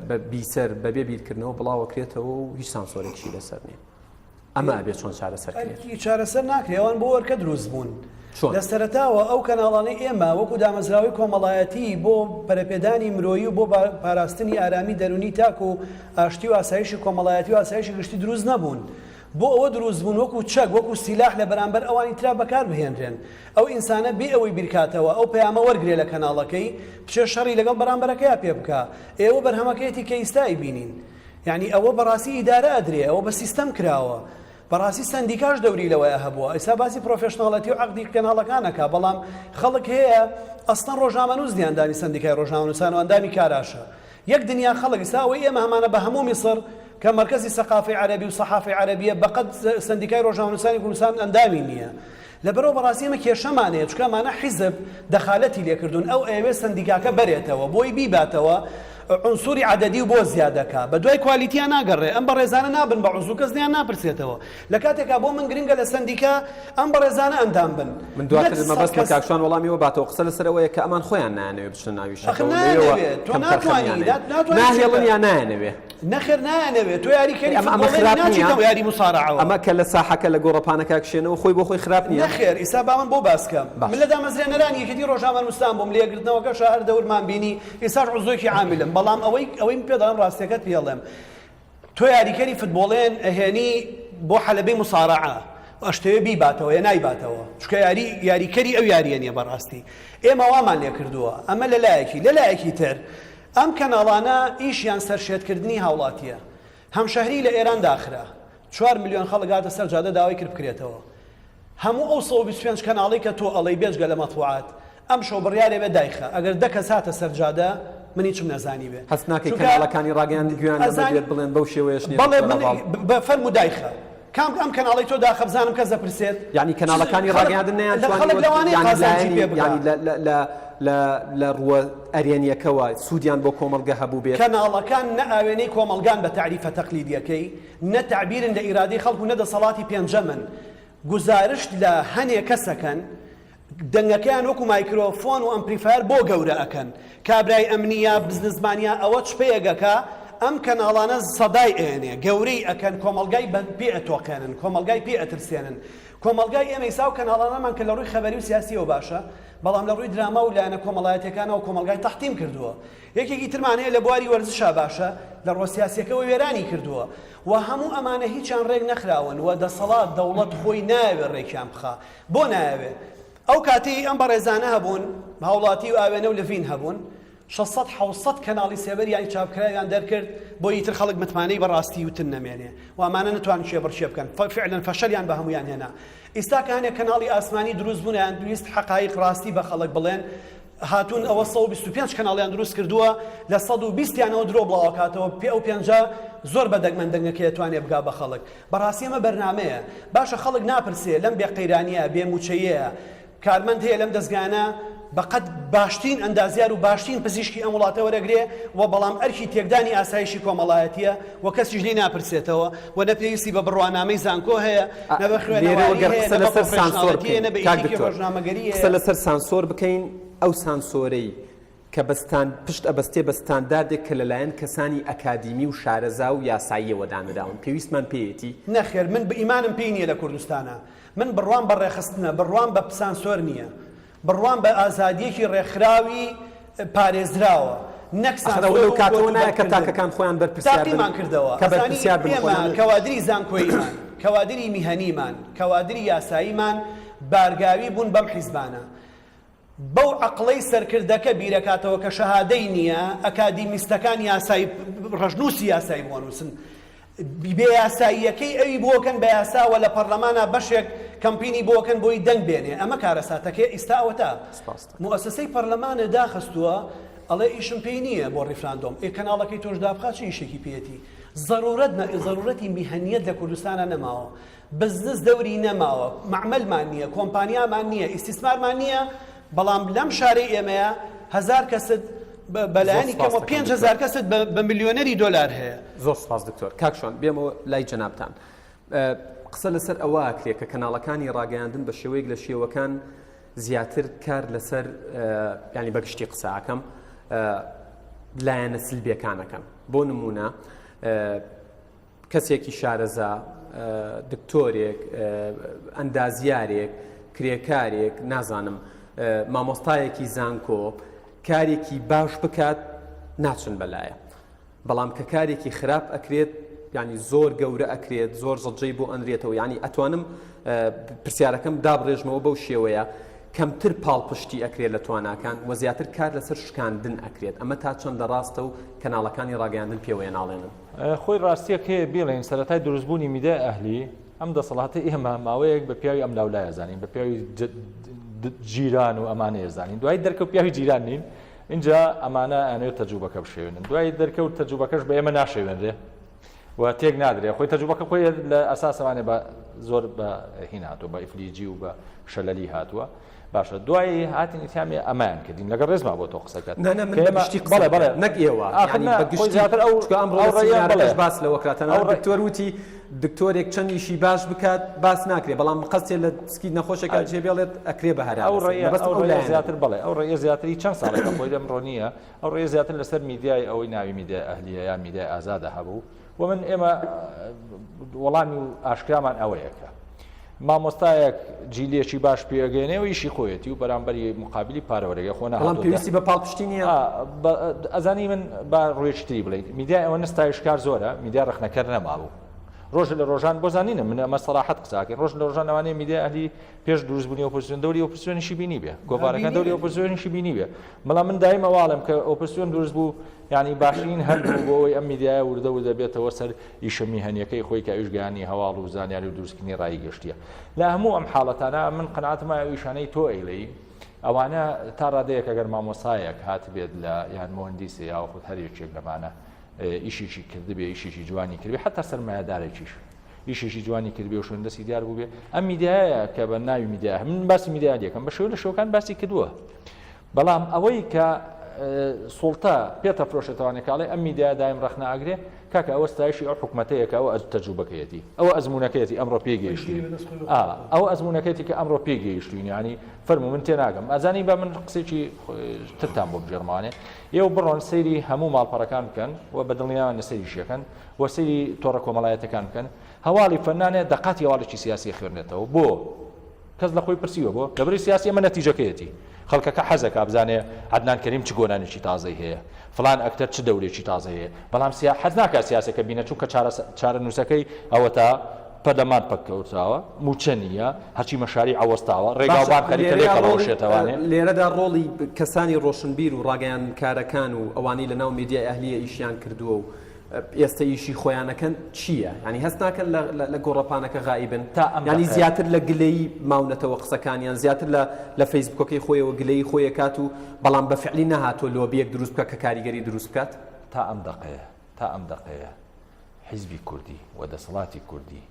بە بیسەر بەبێ بیرکردنەوە بڵاوەکرێتەوە و هیچ سانسۆرێکشی لەسەر نییە. ئەمە ئەبێ چۆن چارەسەر کرێت؟ ئەرکی چارەسەر ناکرێ ئەوان بۆ ئەرکە دروست بوون. چۆن؟ لە سەرەتاوە ئەو کەناڵانەی ئێمە وەکو دامەزراوەی کۆمەڵایەتی بۆ پەرەپێدانی مرۆیی و بۆ پاراستنی ئارامی دەروونی تاک و ئاشتی و ئاسایشی کۆمەڵایەتی و ئاسایشی گشتی دروست نەبوون. بۆ ئەوە دروست بوون وەکو چەک، وەکو سیلاح لە بەرامبەر ئەوانی ترا بەکار بهێنرێن. ئەو ئینسانە بێ ئەوەی بیرکاتەوە ئەو پەیامە وەرگرێ لە کەناڵەکەی، بچێ شەڕی لەگەڵ بەرامبەرەکەیا پێ بکا. ئێوە بەرهەمەکەیەتی کە ئیستا ئەیبینین. یانی ئەوە بەڕاستی ئیدارە ئەدرێ، ئەوە بە سیستەم کراوە. بەڕاستی سەندیکاش دەوری لەوەیا هەبووە. ئیستا باسی پرۆفێشناڵەتی و عەقدی کەناڵەکان ئەکا، بەڵام خەڵک هەیە. ئەسڵەن ڕۆژنامەنووس نیە ئەندامی سەندیکای ڕۆژنامەنووسان و ئەندامی کاراشە یەک دنیا خەڵک ئیستا ئەوەی ئێمە هەمانە بە هەموو میسڕ کە مەرکەزی سەقافەی عەرەبی و سەحافەی عەرەبیە بەقەد سەندیکای ڕۆژنامەنووسانی کوردستان ئەندامی نییە لەبەرئەوە بەڕاستی ئێمە کێشەمان هەیە چونکە ئەمانە حیزب دەخالەتی لێکردوون ئەو ئەیەوێت سەندیکاکە بەرێتەوە بۆی بیباتەوە عنسوری عەدەدی و بۆ زیاد دەکا بە دوای کوالیتیا ناگەڕێ ئەم بەڕێزانە نابن بە عوزو کەس لێیان ناپرسێتەوە لە کاتێکا بۆ من گرنگە لە سەندیکا ئەم بەڕێزانە ئەندام بن من دواتر نەک مەبەستمە کەس کاک شوان وەڵامی ئەوە باتەوە قسە لەسەر ئەوەیە کە ئەمان خۆیان نایانەوێ بچنە ناوی ئەخر شەکەوە لەوێوە نایانەوێ تۆ کەم ناتوانی تەرخەمیان هەیە ناتوانی ناهێڵن چیتە یا نایانەوێ نەخێر نایانەوێ تۆ یاریکەری ئەمە ئەمە فوتبۆڵێنی خراپ نییە ناچیتەوە یاری موسارەعەوە ئەمە کە لە ساحەکە لە گۆڕەپانەکە کشێنەوە خۆی بۆ خۆی خراپ نییە نەخێر ئیسا با من بۆ باس کەم من باش لە دامەزرێنەرانی یەکێتی ڕۆژنامەنووسان بووم لە یەکگرتنەوەکەشا هەر دەورمان بینی ئیساش عوزۆکی عامیلم بەڵام ئەوەی ئەوەی من پێ دەڵێم ڕاستیەکەت پێ ئەڵێم تۆ یاریکەری فتبۆڵێن ئەهێنی بۆ حەلەبەی موسارەعە ئەشتەوێ بیباتەوە یا نایباتەوە چونکە یاری یاریکەری ئەو یاریە نیە بەڕاستی ئێمە وامان لێ کردووە ئەمە لە لایەکی لە لایەکی تر ئەم کەناڵانە ئیشیان سەرشێتکردنی هاوڵاتیە هەمشەهری لە ئێران داخرا چوار ملیۆن خەڵک هاتە سەر جادە داوای کرد بکرێتەوە هەموو ئەو 125 کەناڵی کە تۆ ئەڵێی بێجگە لە مەتبوعات ئەمشەو بڕیارێ بێ دایخە ئەگەر دە کەس هاتە سەر جادە من هیچم نەزانیبێ هەست ناکەی چونکە کەناڵەکانی ڕاگەیاندن گوێیان لەمە ئەزانی بێت بڵێن بەو شێوەیەش نییە بەڵێ دکتۆر من هەڤاڵ؟ بە فەرموو دایخە کام ئەم کەناڵەی تۆ داخە بزانم کەس دەپرسێت یانی چ کەناڵەکانی خەڵک ڕاگەیاندن لە نەیانتوانیوە خەڵک لەوانەیە یانی قازانجی لایەنی پێ بکا یانی لە لە لە لە لە ڕووە ئەرێنییەکەوە سوودیان بۆ کۆمەڵگە هەبووبێت؟ کەناڵەکان نە ئاوێنەی کۆمەڵگان بە تەعریفە تەقلیدییەکەی، نە تەعبیرن لە ئیرادەی خەڵک و نە دەسەڵاتی پێنجەمن، گوزارشت لە هەنێ کەس ئەکەن، دەنگەکەیان وەکو مایکرۆفۆن و ئەمپلیفایەر بۆ گەورە ئەکەن، کابرای ئەمنی یا بزنسمان یا ئەوە چپەیەک ئەکا، ئەم کەناڵانە سەدای ئەیەنێ، گەورەی ئەکەن، کۆمەڵگای بە پێ ئەتۆقێنن، کۆمەڵگای پێ ئەترسێنن. کۆمەڵگای ئێمە ئیستا ئەو کەناڵانەمان کە لە ڕووی خەبەری و سیاسییەوە باشە، بەڵام لە ڕووی دراما و لایەنە کۆمەڵایەتییەکانەوە کۆمەڵگای تەحتیم کردووە. یەکێکی ترمان هەیە لە بواری وەرزشا باشە، لە ڕووە سیاسییەکەوە وێرانی کردووە و هەموو ئەمانە هیچیان ڕێک نەخراون و دەسەڵات، دەوڵەت خۆی نایەوێ ڕێکیان بخا. بۆ نایەوێ؟ ئەو کاتەی ئەم بەڕێزانە هەبوون، هاوڵاتی و ئاوێنە و لڤین هەبوون، شەشسەد حەوتسەد کەناڵی سێبەریان چاپکراویان دەرکرد بۆ ئیتر خەڵک متمانەی بە ڕاستی وتن نەمێنێ و ئەمانە نەتوانن کێبڕکێ بکەن، فعلا فەشەلیان بە هەموویان هێنا. ئیستا کە هەنێک کەناڵی ئاسمانی دروست بوون ئەیان ویست حەقایق ڕاستی بە خەڵک بڵێن، هاتوون ئەوە 125 کەناڵیان دروست کردووە لە 120 یانەوە درۆ بڵاوەکاتەوە پێ ئەو پێنجە زۆر بە دەگمەن دەنگەکەی ئەتوانێ بگا بە خەڵک بەڕاستی ئەمە بەرنامەیە باشە خەڵک ناپرسێ لەم بێ قەیرانیە بێ موچەیەیە کارمەند هەیە لەم دەزگایانە بەقەد باشترین ئەندازیار و باشترین پزیشکی ئەم وڵاتە وەرەگرێ و بەڵام ئەرکی تێکدانی ئاسایشی کۆمەڵایەتیە و کەسیش لێی ناپرسێتەوە و نە پێویستی بە بڕوانامەی زانکۆ هەیە نە بە لێرەوە خوێنەواری گەر هەیە قسە نە بە لەسەر سانسۆر پرۆفێشناڵێتی هەیە بکەین نە بە کاک ئیتیکی دکتۆر ڕۆژنامەگەری قسە هەیە. لەسەر سانسۆر بکەین ئەو سانسۆرەی کە بە ستان پشت ئەبەستێ بە ستانداردێک کە لەلایەن کەسانی ئەکادیمی و شارەزا و یاساییەوە دانراون پێویستمان پێیەتی؟ نەخێر من ئیمانم پێی نییە لە کوردستانا من بڕوام بە ڕێکخستنە، بڕوام بە سانسۆر نییە، بڕوام بە ئازادییەکی ڕێکخراوی پارێزراوە، نەک ئەخر ئەوە سانسۆر لەو و کاتەوە نایە کە کۆتوبەندکردن. تاکەکان خۆیان بەرپرسیار بن تاقیمان کردەوە، کە ئەزانی بەرپرسیار بن ئێمە خۆیان. کەوادری زانکۆییمان، کەوادری میهەنیمان، کەوادری یاساییمان بارگاوی بوون بەم حیزبانە. بەو عەقڵەی سەرکردەکە بیرەکاتەوە کە شەهادەی نییە، ئەکادیمیستەکان یاسای ڕەشنووسی یاسای بۆ نووسن. بێ یاساییەکەی ئەوی بۆکەن بە یاسا و لە پەڕلەمانا بەشێک کەمپینی بۆکەن بۆی دەنگ بێنێ. ئەمە کارەساتەکەیە ئیستا ئەوەتا موئەسەسەی پەڕلەمانە داخستووە ئەڵێ ئیشم پێی نییە بۆ ڕیفراندۆم. ئێ کەناڵەکەی تۆش دابخا چ ئیشێکی پێیەتی؟ زەرورەت زەرورەتی میهەنیەت لە کوردستانا نەماوە. بزنس دەوری نەماوە، مەعمەلمان نییە، کۆمپانیامان نییە، ئیستیسمارمان نییە، بەڵام لەم شارەی ئێمەیە هەزار کەست بەلایەنی کەمەوە 5000 کەست بە ملیۆنەری دۆلار هەیە. زۆر سپاس دکتۆر. کاک شوان بێمەوە لای جەنابتان. قسە لەسەر ئەوە ئەکرێ کە کەناڵەکانی ڕاگەیاندن بە شێوەیەک لە شێوەکان زیاتر کار لەسەر ینی بەگشتی قسە ئەکەم لایەنە سلبیەکانەکەن بۆ نمونە کەسێکی شارەزا، دکتۆرێک، ئەندازیارێک، کرێکارێک، نازانم مامۆستایەکی زانکۆ کارێکی باش بکات ناچن بەلایە. بەڵام کە کارێکی خراپ ئەکرێت ینی زۆر گەورە ئەکرێت زۆر زەجەی بۆ ئەنرێتەوە ینی ئەتوانم پرسیارەکەم دابڕێژمەوە بەو شێوەیە کەمتر پاڵپشتی ئەکرێت لە تواناکان و زیاتر کار لەسەر شکاندن ئەکرێت ئەمە تا چەندە ڕاستە و کەناڵەکانی ڕاگەیاندن پێوەیە ناڵێنن خۆی ڕاستیەک هەیە بیڵێین سەرەتای دروستبوونی میدیای ئەهلی ئەم دەسەڵاتەی ئێمە ماوەیەک بە پیاوی ئەم لاولایە زانین بە پیاوی جیران و ئەمانە ێزانین دوای دەرکەوت پیاوی جیران نین اینجا ئەمانە ئەنێت تەجوبەکە بشێوێنن دوای دەرکەوت تەجوبەکەش بە ئێمە ناشێوێنرێ و تێک نادرێ خۆی تەجوبەکە خۆی لە ئەساسەوانێ بە زۆر بە هین هاتووە بە ئیفلیجی و بە شەلەلی هاتووە باشە دوای هاتین ئیتیامی ئەمایان کردین لەگەڵ ڕێزما بۆ تۆ قسەکەت نا نا من بە گشتی قسە بەڵێ بەڵێ نەک ئێوە ئاخر یانی نا بە خۆی گشتی زیاتر ئەو چونکە ئەمڕۆ ئەو لە ڕێیە بەڵێ سیمینارەکەش باس لەوە کرا ئەو تەنانەت ڕێ دکتۆر وتی دکتۆرێک چەند ئیشی باش بکات باس ناکرێ بەڵام قەستێ لە سکی نەخۆشێکا جێ بێڵێت ئەکرێ بە هەرا ئەو لەسەری ڕێیە مەبەستم ئەو ئەو ڕێیە لایەنە زیاتر بوو بەڵێ ئەو ڕێیە زیاتری چەند ساڵێکە خۆی لەمڕۆ نییە ئەو ڕێیە زیاتر لەسەر میدیای ئەوەی ناوی میدیای ئەهلیە یا میدیای ئازادە هەبوو و من ئێمە وەڵامی و ئاشکرامان ئەوەیە کە مامۆستایەک جیلێکی باش پێگەێنێ و ئیشی خۆیەتی و بەرامبەری مقابلی پارەوەرەگە خۆ بەڵام پێویستی بە پاڵپشتی نییە ئەزانی من با ڕوویەکی تری بڵێین میدیای ئەوە نستایشکار زۆرە میدیا ڕەخنەکەر نەمابوو ڕۆژ لە ڕۆژان بۆ زانینە من ئەمە سەراحەت قساکەین ڕۆژ لە ڕۆژان لەوانەیە میدیا ئەهلی پێش دروستبوونی ئۆپۆزیسیۆن دەوری ئۆپۆزیسیۆنیشی بینی بێ گۆڤارەکان دەوری ئۆپۆزیسیۆنیشی بینی بێ بەڵام من دایمە واڵم کە ئۆپۆزیسیۆن دروست بوو یانی باشترین هەل بوو بۆ ئەوەی ئەم میدیایە وردە وردە بێتەوە سەر ئیشە میهەنیەکەی خۆی کە ئەویش گەیاندنی هەواڵ و زانیاری و دروستکردنی ڕای گشتیە. لە هەموو ئەم حاڵەتانە من قەناعەتم وایە ئەو ئیشانەی تۆ ئەیڵێی ئەوانە تا ڕادەیەک ئەگەر مامۆسایەک هاتبێت لە یان مهندیسێ یاخود هەر یەکێک لەمانە ئیشێکی کردبێ ئیشێکی جوانی کردبێ حتا سەرمایەدارێکیش ئیشێکی جوانی کردبێ و شوێن دەستی دیار بووبێ ئەم میدیایە کە بە ناوی میدیا من باسی میدیا دەکەم بە شێوە لە شێوەکان باسی کردووە بەڵام ئەوەی کە سوڵتە پێتە فرۆشێتەوانێ کاڵێ ئەم میدیا دایم ڕەخنە ئەگرێ کاکە ئەوە ستایشی ئەو حکومەتەیە کە ئەوە ئەز تەجروبەکەیەتی ئەوە ئەزمونەکەیەتی ئەمڕۆ پێی گەیشتوین ئەوە ئەزمونەکەیەتی کە ئەمڕۆ پێی گەیشتوین ینی فەرموو من تێناگەم ئەزانی بە من قسێکی ترتان بۆ بگێڕمانێ ئێوە بڕۆن سەیری هەموو ماڵپەڕەکان بکەن و بە دڵنیاوان لە سەریشیەکەن و سەیری تۆڕە کۆمەڵایەتەکان بکەن هەواڵی فەنانێ دەقاتی هەواڵێکی سیاسی خوێنێتەوە بۆ کەس لە خۆی پرسیوە بۆ؟ لەبەرەی سیاسی ئەمە نەتیجەکەیەتی. خەڵکەکە حەزەکا بزانێ عەدنان کەریم چ گۆرانیەکی تازەی هەیە، فڵان ئەکتەر چ دەورێکی تازەی هەیە، بەڵام سیا حەز ناکا سیاسەکە بینە چونکە چارەنووسەکەی ئەوەتا پەرلەمان پەککەوتراوە، مووچە نییە، هەرچی مەشاریعە وەستاوە، باشە ڕێگاوبان خەریکە لێرەیا ڕۆڵی لێکەڵەوەشێتەوانێ. لێرەدا ڕۆڵی کەسانی ڕۆشنبیر و ڕاگەیاندنکارەکان و ئەوانەی لەناو مێدیای ئەهلییە ئیشیان کردووە و ئێستە ئیشی خۆیان ئەکەن چییە؟ یانی هەست ناکەن لە گۆڕەپانەکە غائیبن؟ تا ئەم یانی دەقەیە. زیاتر لە گلەیی ماونەتەوە قسەکانیان زیاتر لە لە فەیسبوکەکەی خۆیەوە گلەیی خۆی ئەکات و بەڵام بە فعلی نەهاتووە لۆبیەک دروست بکات کە کاریگەری دروست بکات؟ تا ئەم دەقەیە تا ئەم دەقەیە حیزبی کوردی و دەسەڵاتی کوردی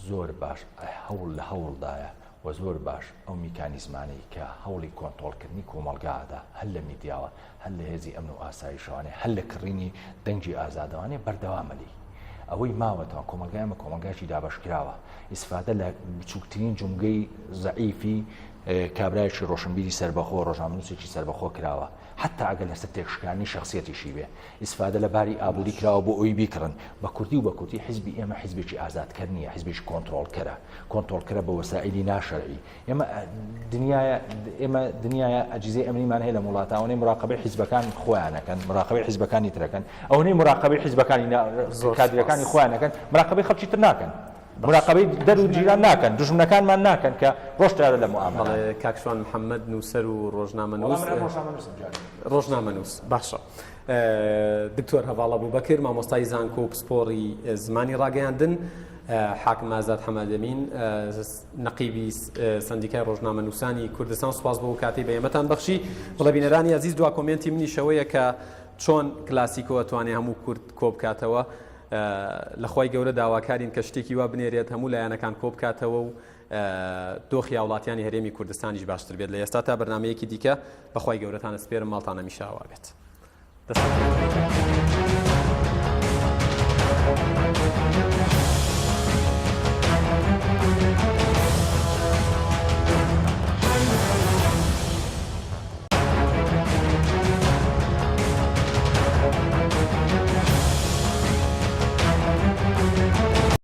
زۆر باش هەوڵ لە هەوڵدایە و زۆر باش ئەو میکانیزمانەی کە هەوڵی کۆنتۆڵکردنی کۆمەڵگا ئەدا هەر لە میدیاوە هەر لە هێزی ئەمن و ئاسایشەوانێ هەر لە کڕینی دەنگی ئازادەوانێ بەردەوامە لێی. ئەوەی ماوەتەوە کۆمەڵگای ئێمە کۆمەڵگایەکی دابەشکراوە ئیسفادە لە بچووکترین جومگەی زەعیفی کابرایەکی ڕۆشنبیری سەربەخۆ ڕۆژنامەنووسێکی سەربەخۆ کراوە حتا ئەگەر لەسەر تێکشکانی شخصیەتیشی بێ ئیسفادە لە باری ئابووری کراوە بۆ ئەوی بیکڕن بە کوردی و بە کورتی حزبی ئێمە حزبێکی ئازادکەر نییە حزبێکی کۆنترۆڵکەرە کۆنترۆڵکەرە بە وەسائلی ناشەرعی ئێمە دنیاە ئێمە دنیاە ئەجیزەی ئەمنیمان هەیە لە وڵاتە ئەوەی مراقبەی حیزبەکان خۆیانەکەن مراقبەی حیزبەکانی ترەکەن ئەوەی مراقبەی حیزبەکانی کادرەکانی خۆیانەکەن مراقبەی خەڵکی تر ناکەن مراقبەی دەر و جیران ناکەن دوژمنەکانمان ناکەن کە ڕۆژتارە لە معاملە کاک شوان محەممەد نووسەر و ڕۆژنامەنووس ڕۆژنامەنووس باشە دکتۆر هەڤاڵ ئەبوبەکر مامۆستای زانکۆ و پسپۆڕی زمانی ڕاگەیاندن حاکم ئازاد حەمادەمین نەقیبی سندیکای ڕۆژنامەنووسانی کوردستان سوپاس بۆ کاتی بە ئێمەتان بەخشی بەڵێ بینەرانی ئازیز دوا کۆمێنتی منیشەوەیە کە چۆن کلاسیکۆ ئەتوانێ هەموو کورد کۆبکاتەوە لەخوای گەورە داواکارین کە شتێکی وا بنێرێت هەموو لایەنەکان کۆبکاتەوە و دۆخی هاوڵاتیانی هەرێمی کوردستانیش باشتر بێت لە ئێستا تا بەرنمەیەکی دیکە بەخوای گەورەتان ئەسپێرم ماڵتان هەمیشە ئاوا بێت. دەستتان خۆش.